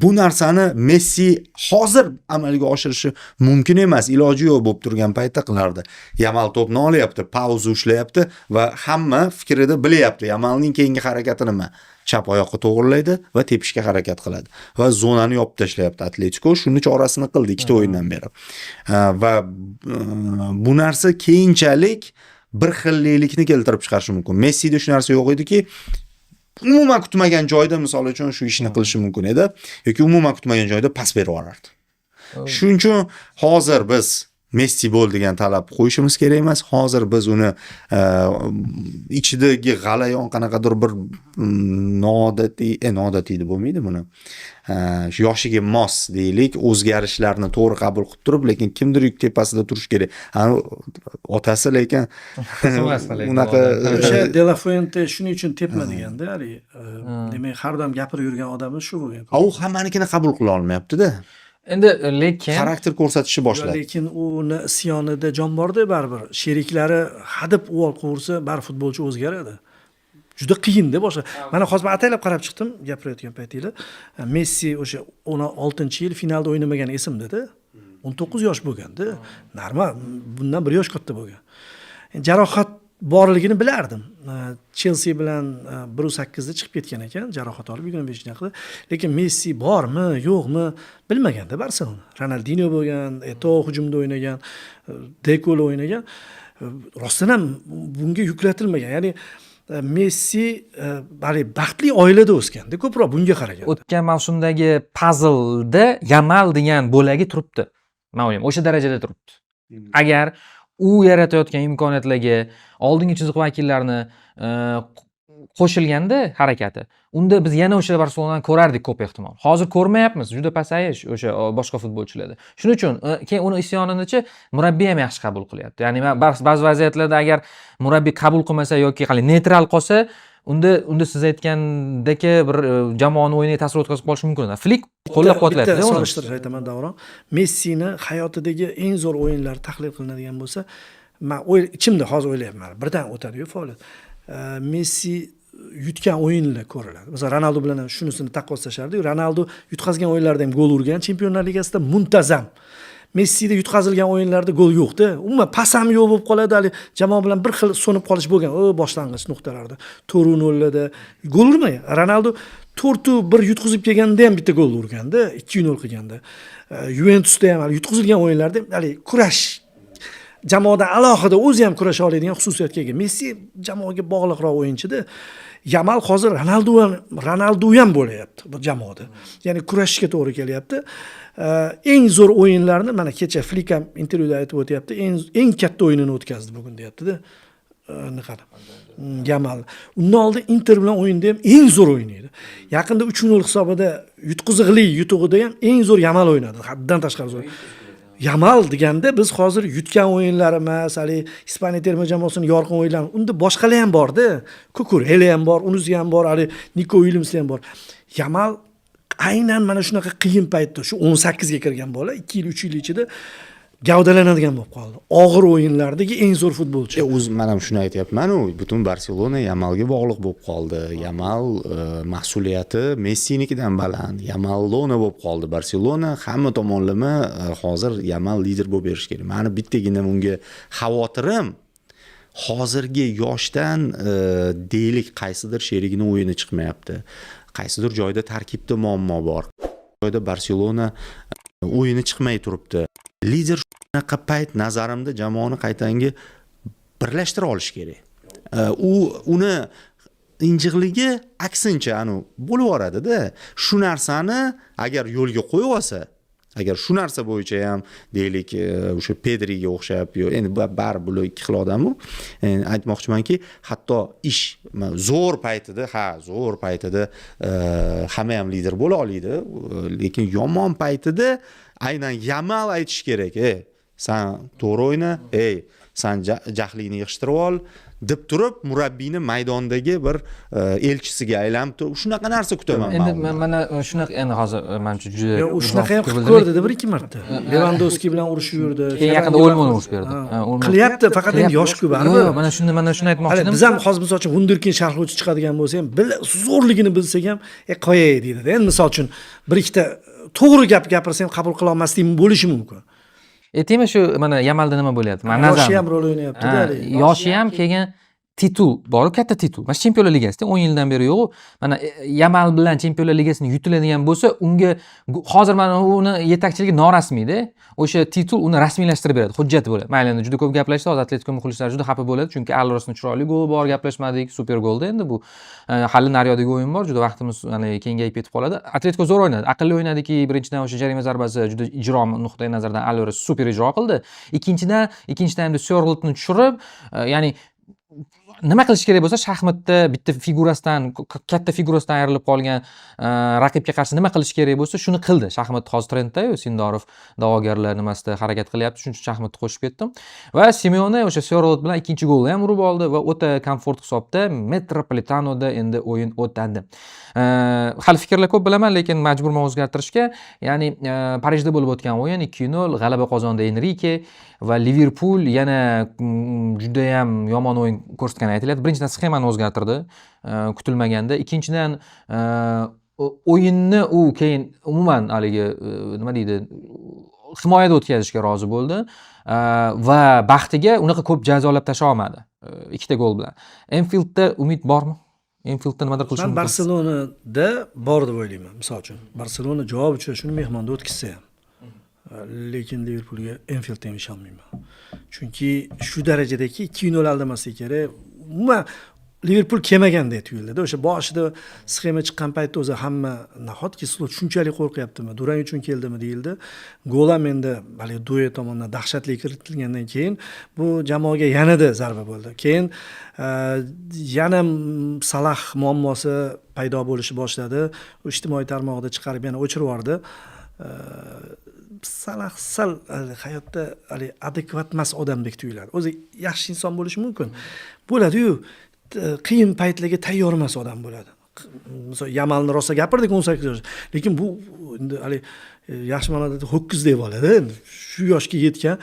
bu narsani Messi hozir amalga oshirishi mumkin emas, iloji yo'q bo'lib turgan paytda qilardi. Yamal to'pni olyapti, pauza ushlayapti va hamma fikrida bilyapti Yamalning keyingi harakati nima. Chap oyoqqa to'g'irlaydi va tepishga harakat qiladi va zonani yopib tashlayapti. Atletico shuni chorasini qildi ikkita o'yindan beri. Va bu narsa keyinchalik bir xillikni keltirib chiqarishi mumkin. Messida shu narsa yo'q ediki, umuman kutmagan joyda, misol uchun, shu ishni qilishi mumkin edi yoki umuman kutmagan joyda pas berib yuborardi. Shuning uchun hozir biz Messi bo'l degan talab qo'yishimiz kerak emas. Hozir biz uni ichidagi g'alayon qanaqadir bir noodatiy, noodatiy deb bo'lmaydi buni. Shu yoshiga mos deylik, o'zgarishlarni to'g'ri qabul qilib turib, lekin kimdir yuk tepasida turishi kerak. Ani otasi lekin Emas lekin unaqa O'sha De La Fuente shuning uchun tepma deganda haligi, demak, har doim gapirib yurgan odami shu bo'lgan. A, u hammanikini qabul qila olmayapti-da. Endi lekin Xarakter ko'rsatishni boshladi. Lekin uni isyonida jon borda baribir. Sheriklari hadeb uvol quvursa, baribir futbolchi o'zgaradi. Juda qiyinda boshqa. Mana hozir men ataylab qarab chiqdim gapirayotgan paytinglar. Messi o'sha 16-yil finalda o'ynamagani esimda-da. 19 yosh bo'lganda. Normal, bundan 1 yosh katta bo'lgan. Jarohat borligini bilardim. Chelsea bilan 1.8 da chiqib ketgan ekan, jarohat olib 25 yaqinda. Lekin Messi bormi, yo'qmi bilmaganda Barselona. Ronaldinho bo'lgan, Eto'o hujumda o'ynagan, Deco o'ynagan. Rostdan ham bunga yuklatilmagan. Ya'ni Messi haligi baxtli oilada o'sganda, ko'proq bunga qaragan. O'tgan mavsumdagi puzzleda Yamal degan bo'lagi turibdi. Men o'ylayman, o'sha darajada turibdi. Agar u yaratayotgan imkoniyatlarga oldingi chiziq vakillarini qo'shilganda harakati, unda biz yana o'sha Barselonani ko'rardik ko'p ehtimol. Hozir ko'rmayapmiz, juda pasayish o'sha boshqa futbolchilarda. Shuning uchun keyin uni isyoninichi murabbiy ham yaxshi qabul qilyapti. Ya'ni man ba'zi vaziyatlarda agar murabbiy qabul qilmasa yoki hali neytral qolsa, unda siz aytgandek bir jamoani o'yiniga ta'sir o'tkazib qolishi mumkin. Flik qo'llab-quvvatlayapti Bitta uni. Solishtirish aytaman, Davron. Messini hayotidagi eng zo'r o'yinlari tahlil qilinadigan bo'lsa, man ichimda hozir o'ylayapman. Birdan o'tadi-yu faoliyat. Messi yutgan o'yinlar ko'riladi. Masalan, Ronaldu bilan ham shunisini taqqoslashardi. Ronaldu yutqazgan o'yinlarda ham gol urgan Chempionlar Ligasida muntazam. Messida yutqazilgan o'yinlarda gol yo'qda. Umuman pas ham yo'q bo'lib qoladi. Hali jamoa bilan bir xil so'nib qolish bo'lgan. O boshlang'ich nuqtalarda 4-0larda gol urmagan. Ronaldu 4-1 yutqizib kelganda ham bitta gol urganda, 2-0 qilganda. Yuventusda ham hali yutqizilgan o'yinlarda ham hali kurash jamoadan alohida o'zi ham kurasha oladigan xususiyatga ega. Messi jamoaga bog'liqroq o'yinchida. Yamal hozir Ronaldu ham bo'layapti bu jamoada. Ya'ni kurashishga to'g'ri kelyapti. Eng zo'r o'yinlarni mana kecha Flik ham intervyuda aytib o'tyapti. Eng katta o'yinini o'tkazdi bugun deyapti-da. Nima Yamal. Undan oldin Inter bilan o'yinda ham eng zo'r o'yin edi. Yaqinda 3-0 hisobida yutqizig'li yutug'ida ham eng zo'r Yamal o'ynadi. Haddan tashqari zo'r. Yamal deganda biz hozir yutgan o'yinlar emas, hali Ispaniya terma jamoasining yorqin o'yinlari, unda boshqalar ham borda. Kukurela ham bor, unisi ham bor, hali Niko Williams ham bor. Yamal aynan mana shunaqa qiyin paytda, shu 18 ga kirgan bola 2 yil, 3 yil ichida Gavdalanadigan bo'lib qoldi. Og'ir o'yinlardagi eng zo'r futbolchi. O'zi man ham shuni aytyapman-u, butun Barselona Yamalga bog'liq bo'lib qoldi. Yamal mas'uliyati Messinikidan baland. Yamal Lona bo'lib qoldi. Barselona hamma tomonlama hozir Yamal lider bo'lib berish kerak. Mani bittagina unga xavotirim, hozirgi yoshdan deylik, qaysidir sherigini o'yini chiqmayapti. Qaysidir joyda tarkibda muammo bor. Joyda Barselona o'yini chiqmay turibdi. Lider shunaqa payt, nazarimda, jamoani qaytanga birlashtira olish kerak. U uni injiqligi aksincha anu bo'lib yuboradida. Shu narsani agar yo'lga qo'yib olsa, agar shu narsa bo'yicha ham, deylik, o'sha Pedriga o'xshab yo endi baribir bular ikki xil odamu. Aytmoqchimanki, hatto ish zo'r paytida, ha, zo'r paytida hamma ham lider bo'la oladi, lekin yomon paytida aynan Yamal aytish kerak: "Ey, san to'g'ri o'yna, ey, san jahlingni yig'ishtirib ol", deb turib murabbiyni maydondagi bir elchisiga aylanib turib, shunaqa narsa kutaman Endi man undan. Mana shunaqa, endi hozir manimcha juda Yo, u shunaqa ham fikr qilib bildirdik. ko'rdida bir ikki marta. Levandovski bilan urushib yurdi. Keyin yaqinda Ferranga Olmoni bilan urishib berdi. Ha. Ha, Olmo. Qilyapti, faqat endi yosh ku Yo'q, baribir. yo'q, mana shuni aytmoqchi Hali edim. biz ham hozir, misol uchun, vunderkind sharhlovchi chiqadigan bo'lsa ham, zo'rligini bilsak ham, "E, qo'yay", deydida. Endi, misol uchun, bir ikkita to'g'ri gap gapirsa ham qabul qila olmaslik bo'lishi mumkin. Aytaymi, shu mana Yamalda nima bo'lyapti? Man Yoshi nazarimda. ham rol o'ynayapti-da. Ha, haligi. yoshi ham, keyin titul boru, katta titul. Mana Chempionlar Ligasida 10 yildan beri yo'q. Mana Yamal bilan Chempionlar Ligasini yutiladigan bo'lsa, unga hozir mana uni yetakchiligi norasmiyda. O'sha titul uni rasmiylashtirib beradi, hujjat bo'ladi. Mayli, endi juda ko'p gaplashdi, hozir Atletiko muxlislari juda xafa bo'ladi, chunki Alvaresni chiroyli goli bor, gaplashmadik, super golda endi bu. Hali naryoqdagi o'yin bor, juda vaqtimiz hani kengayib ketib qoladi. Atletiko zo'r o'ynadi, aqlli o'ynadiki, birinchidan, o'sha jarima zarbasi juda ijro nuqtai nazaridan Alvares super ijro qildi. Ikkinchidan, ikkinchi taymda Sörlotni tushirib, ya'ni nima qilish kerak bo'lsa, shaxmatda bitta figurasidan, katta figurasidan ayrilib qolgan raqibga qarshi nima qilish kerak bo'lsa, shuni qildi. Shaxmat hozir trendda-yu, Sindorov da'vogarlar nimasida harakat qilyapti, shuning uchun shaxmatni qo'shib ketdim. Va Simeone o'sha Sörlot bilan ikkinchi golni ham urib oldi va o'ta komfort hisobda Metropolitanoda endi o'yin o'tadi. Hali fikrlar ko'p, bilaman, lekin majburman o'zgartirishga. Ya'ni Parijda bo'lib o'tgan o'yin 2-0 g'alaba qozondi Enrike va Liverpul yana judayam yomon o'yin ko'rsatgani aytilyapti. Birinchidan, sxemani o'zgartirdi kutilmaganda. Ikkinchidan, o'yinni u keyin umuman haligi nima deydi, himoyada o'tkazishga rozi bo'ldi va baxtiga unaqa ko'p jazolab tashlay olmadi ikkita gol bilan. Enfieldda umid bormi? Enfieldda nimadir qilish Man mumkin? Barselonada bor deb o'ylayman. Misol uchun, Barselona javob uchrashuvini mehmonda o'tkazsa ham. Lekin Liverpulga Enfieldda ham ishonmayman. Chunki shu darajadaki 2-0 aldamaslik kerak. Umuman Liverpul kelmagandek tuyuldi. O'sha boshida sxema chiqqan paytda o'zi hamma "Nahotki Slot shunchalik qo'rqyaptimi? Durang uchun keldimi?" deyildi. Gol ham endi haligi Due tomonidan dahshatli kiritilgandan keyin bu jamoaga yanada zarba bo'ldi. Keyin yana Salah muammosi paydo bo'lishi boshladi. U ijtimoiy tarmoqda chiqarib, yana o'chirib yubordi. Salah sal hayotda haligi adekvat emas odamdek tuyuladi. O'zi yaxshi inson bo'lishi mumkin. Bo'ladi-yu, qiyin paytlarga tayyor emas odam bo'ladi. Misol, Yamalni rosa gapirdik, 18 yosh. Lekin bu endi haligi yaxshi ma'noda ho'kizdek bolada endi shu yoshga yetgan,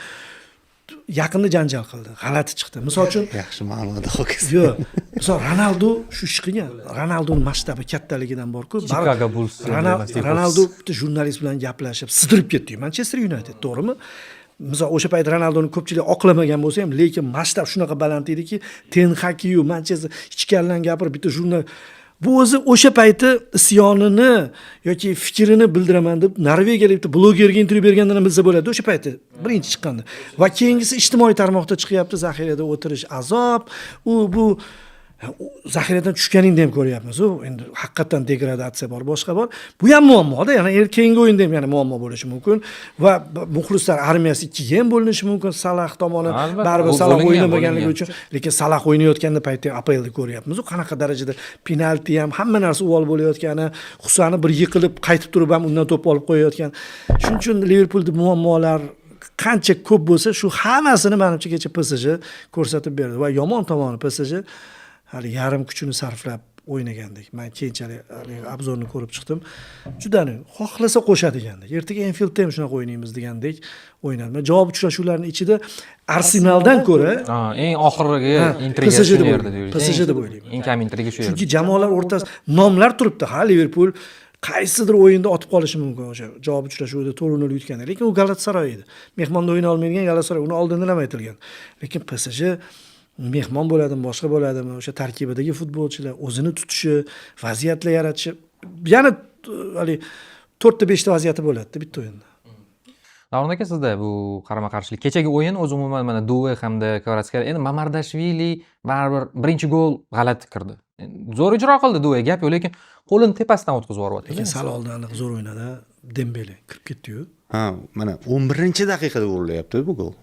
yaqinda janjal qildi, g'alati chiqdi. Misol uchun, Yaxshi ma'noda ho'kiz. Yo'q, misol, Ronaldu shu ish qilgan. Ronalduni masshtabi kattaligidan borku. Chicago Bulls. Ronaldu bitta jurnalist bilan gaplashib, sidirib ketdi Manchester United, to'g'rimi? Misol, o'sha payt Ronaldoni ko'pchilik oqlamagan bo'lsa ham, lekin masshtab shunaqa baland ediki, Ten Hagyu Manchester ichkaridan gapirib, bitta jurnal, bu o'zi o'sha payti isyonini yoki fikrini bildiraman deb norvegiyalik bitta blogerga intervyu bergandan ham bilsa bo'ladi o'sha payti, birinchi chiqqanda. Va keyingisi ijtimoiy tarmoqda chiqyapti: zaxirada o'tirish azob, u bu. Zaxiradan tushganingda ham ko'ryapmiz, u endi haqiqatdan degradatsiya bor, boshqa bor, bu ham muammoda. Yana keyingi o'yinda ham yana muammo bo'lishi mumkin va muxlislar armiyasi ikkiga ham bo'linishi mumkin Salah tomoni. Albatta, Baribir bu Salah bo'lingan, o'ynamaganligi bo'lingan. uchun. Lekin Salah o'ynayotganda paytda APLda ko'ryapmiz, u qanaqa darajada penalti ham, hamma narsa uvol bo'layotgani, Husani bir yiqilib qaytib turib ham undan to'p olib qo'yayotgan. Shuning uchun Liverpulda muammolar qancha ko'p bo'lsa, shu hammasini, manimcha, kecha PSG ko'rsatib berdi. Va yomon tomoni, PSG hali yarim kuchini sarflab O'ynagandek. Man keyinchalik haligi обзор ni ko'rib chiqdim. Juda xohlasa qo'shadigandek. Ertaga Enfieldda ham shunaqa o'ynaymiz degandek o'ynadi. Man javob uchrashuvlarini ichida Arsenaldan ko'ra Ha, eng oxirgi Ha, intriga PSG shu deb yerda o'ylayman. deylik. PSG deb o'ylayman. Eng kam intriga shu yerda. Chunki jamoalar o'rtasida nomlar turibdi. Ha, Liverpool qaysidir o'yinda otib qolishi mumkin o'sha javob uchrashuvida 4-0 yutganda. Lekin u Galatasaray edi. Mehmonda o'yna olmaydigan Galatasaray, uni oldindan ham aytilgan. Lekin PSG mehmon bo'ladimi, boshqa bo'ladimi, o'sha tarkibidagi futbolchilar o'zini tutishi, vaziyatlar yaratishi, yana haligi to'rtta, beshta vaziyati bo'ladi bitta o'yinda. Davron aka, sizda bu qarama qarshilik, kechagi o'yin o'zi umuman, mana Due hamda Kvaratskxeliya, endi Mamardashvili baribir birinchi gol g'alati kirdi. Endi zo'r ijro qildi Due, gap yo'q, lekin qo'lini tepasidan o'tkazib yuboryapti. Lekin sal oldin aniq zo'r o'ynadi. Dembele kirib ketdi-yu. Ha, mana 11-daqiqada urilyapti bu gol.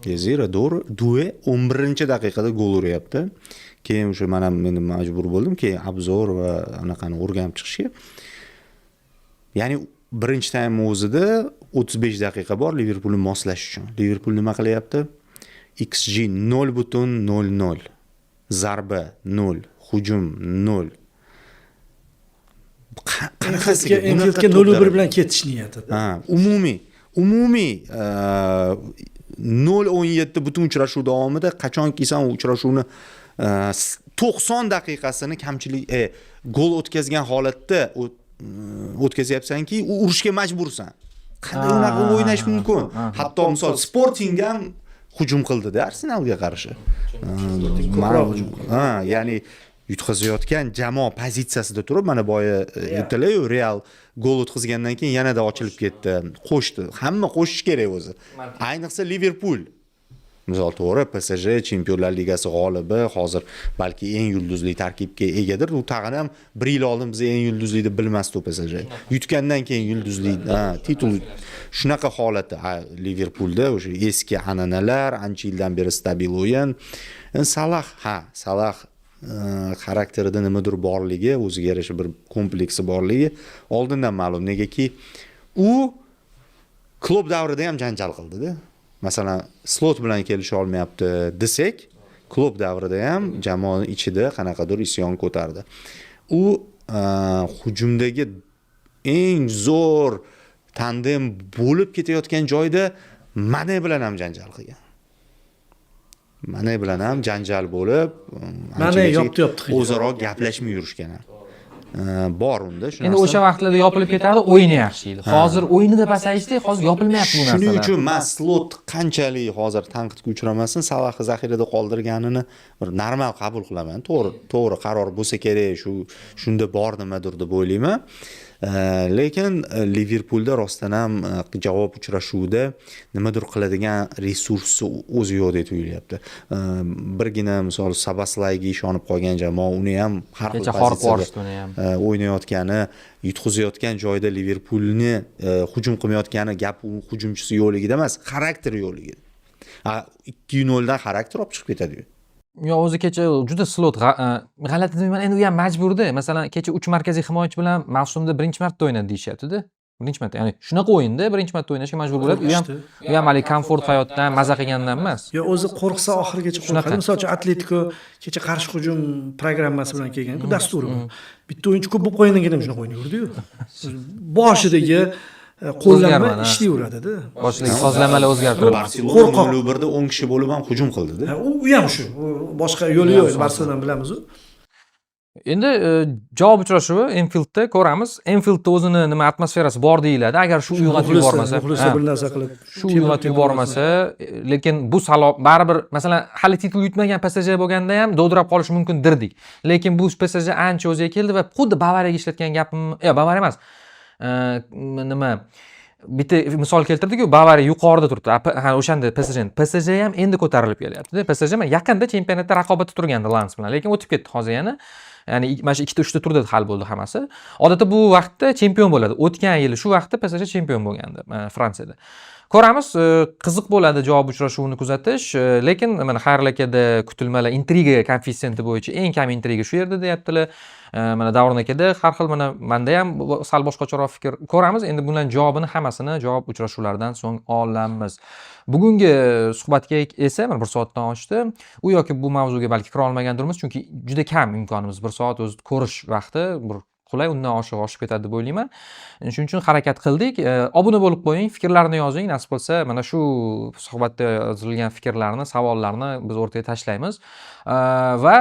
Dezire Due 11-daqiqada gol uryapti. Keyin o'sha man ham endi majbur bo'ldim keyin обзор va anaqani o'rganib chiqishga. Ya'ni birinchi taym o'zida 35 daqiqa bor Liverpulni moslash uchun. Liverpul nima qilyapti? XG 0.00. Zarba 0, hujum 0. Qanaqasiga bunaqa Enfieldga to'p 0-1 darajada? bilan ketish niyatida. Ha, umumiy 0.17 butun uchrashuv davomida, qachonki san u uchrashuvni 90 daqiqasini kamchilik gol o'tkazgan holatda o'tkazyapsanki, u urishga majbursan. Qanday unaqa o'ynash mumkin? Hatto misol Sporting ham hujum qildi-da Arsenalga qarshi. Ko'proq hujum qildi. Ha, ya'ni yutqazayotgan jamoa pozitsiyasida turib, mana boya aytdilar-yu, Real gol o'tkazgandan keyin yanada ochilib ketdi, qo'shdi. Hamma qo'shish kerak o'zi. Ayniqsa Liverpul. Misol, to'g'ri, PSG Chempionlar Ligasi g'olibi, hozir balki eng yulduzli tarkibga egadir. U tag'in ham bir yil oldin biz eng yulduzli deb bilmasdi u PSG. Yutgandan keyin yulduzli, ha, titul shunaqa holati. Ha, Liverpulda o'sha eski an'analar, ancha yildan beri stabil o'yin. Endi Salah, ha, Salah xarakterida nimadir borligi, o'ziga yarasha bir kompleksi borligi oldindan ma'lum. Negaki u Klopp davrida ham janjal qildi-da. Masalan, Slot bilan kelisha olmayapti desak, Klopp davrida ham jamoa ichida qanaqadir isyon ko'tardi. U hujumdagi eng zo'r tandem bo'lib ketayotgan joyda Mane bilan ham janjal qilgan. Mane bilan ham janjal bo'lib, Mane anchagacha yopdi-yopdi qilgan. O'zaro gaplashmay yurishgan ham. Bor unda shu Endi narsa. o'sha vaqtlarda yopilib ketardi, o'yini yaxshi edi. Hozir o'yinida pasayishdi, hozir yopilmayapti bu narsalar. Shuning uchun man Slot qanchalik hozir tanqidga uchramasin, Salahni zaxirada qoldirganini bir normal qabul qilaman. To'g'ri, to'g'ri qaror bo'lsa kerak, shu shunda bor nimadir deb o'ylayman. Lekin Liverpulda rostdan ham javob uchrashuvida nimadir qiladigan resursi o'zi yo'qdek tuyulyapti. Birgina misol Soboslayga ishonib qolgan jamoa, uni ham har xil Kecha horib pozitsiyada yuborishdi uni ham. O'ynayotgani, yutqizayotgan joyda Liverpulni hujum qilmayotgani gap u hujumchisi yo'qligida emas, xarakteri yo'qligida. A, 2-0 dan xarakter olib chiqib ketadi-yu. Yo, o'zi kecha juda Slot g'alati demayman, endi u ham majburda. Masalan, kecha 3 markaziy himoyachi bilan mavsumda birinchi marta o'ynadi deyishyapti-da. Birinchi marta, ya'ni shunaqa o'yinda birinchi marta o'ynashga majbur bo'ladi. U ham haligi komfort hayotdan maza qilgandan emas. Yo, o'zi qo'rqsa, oxirigacha Shunaqa. qo'rqadi. Misol uchun, Atletiko kecha qarshi hujum programmasi bilan kelgan-ku, dasturi bilan. Bitta o'yinchi ko'p bo'lib qolgandan keyin ham shunaqa o'ynayverdi-yu. Boshidagi qo'llanma O'zgarmadi, ha. ishlayveradida. Boshidagi sozlamalar o'zgartirib. Barselona Qo'rqoq. 0-1 da 10 kishi bo'lib ham hujum qildi-da. Ha, u ham shu. U boshqa yo'li yo'q. Barselonani bilamiz u. Endi javob uchrashuvi Enfieldda ko'ramiz. Enfieldda o'zini nima atmosferasi bor deyiladi. Agar shu uyg'otib yubormasa, muxlislar bir narsa qilib shu uyg'otib yubormasa, lekin bu salob baribir, masalan, hali titul yutmagan PSG bo'lganda ham dovdirab qolishi mumkin derdik. Lekin bu PSG ancha o'ziga keldi va xuddi Bavariyaga ishlatgan gapim, yo, Bavariya emas. Nima, bitta misol keltirdik-ku, Bavariya yuqorida turibdi. Ha, o'shanda PSG. PSG ham endi ko'tarilib kelyapti-da. PSG mana yaqinda chempionatda raqobatda turgandi Lans bilan, lekin o'tib ketdi hozir yana. Ya'ni mana shu ikkita, uchta turda hal bo'ldi hammasi. Odatda bu vaqtda chempion bo'ladi. O'tgan yili shu vaqtda PSG chempion bo'lgandi Fransiyada. Ko'ramiz, qiziq bo'ladi javob uchrashuvini kuzatish, lekin mana Xayril akada kutilmalar, intriga koeffitsiyenti bo'yicha eng kam intriga shu yerda deyaptilar. Mana Davron akada har xil, mana manda ham sal boshqacharoq fikr. Ko'ramiz, endi bundan javobini hammasini javob uchrashuvlaridan so'ng olamiz. Bugungi suhbatga esa mana bir soatdan oshdi. U yoki bu mavzuga balki kira olmagandirmiz, chunki juda kam imkonimiz, bir soat o'zi ko'rish vaqti bir qulay, undan oshiq oshib ketadi deb o'ylayman. Shuning uchun harakat qildik. Obuna bo'lib qo'ying, fikrlarni yozing, nasib qilsa mana shu suhbatda yozilgan fikrlarni, savollarni biz o'rtaga tashlaymiz. Va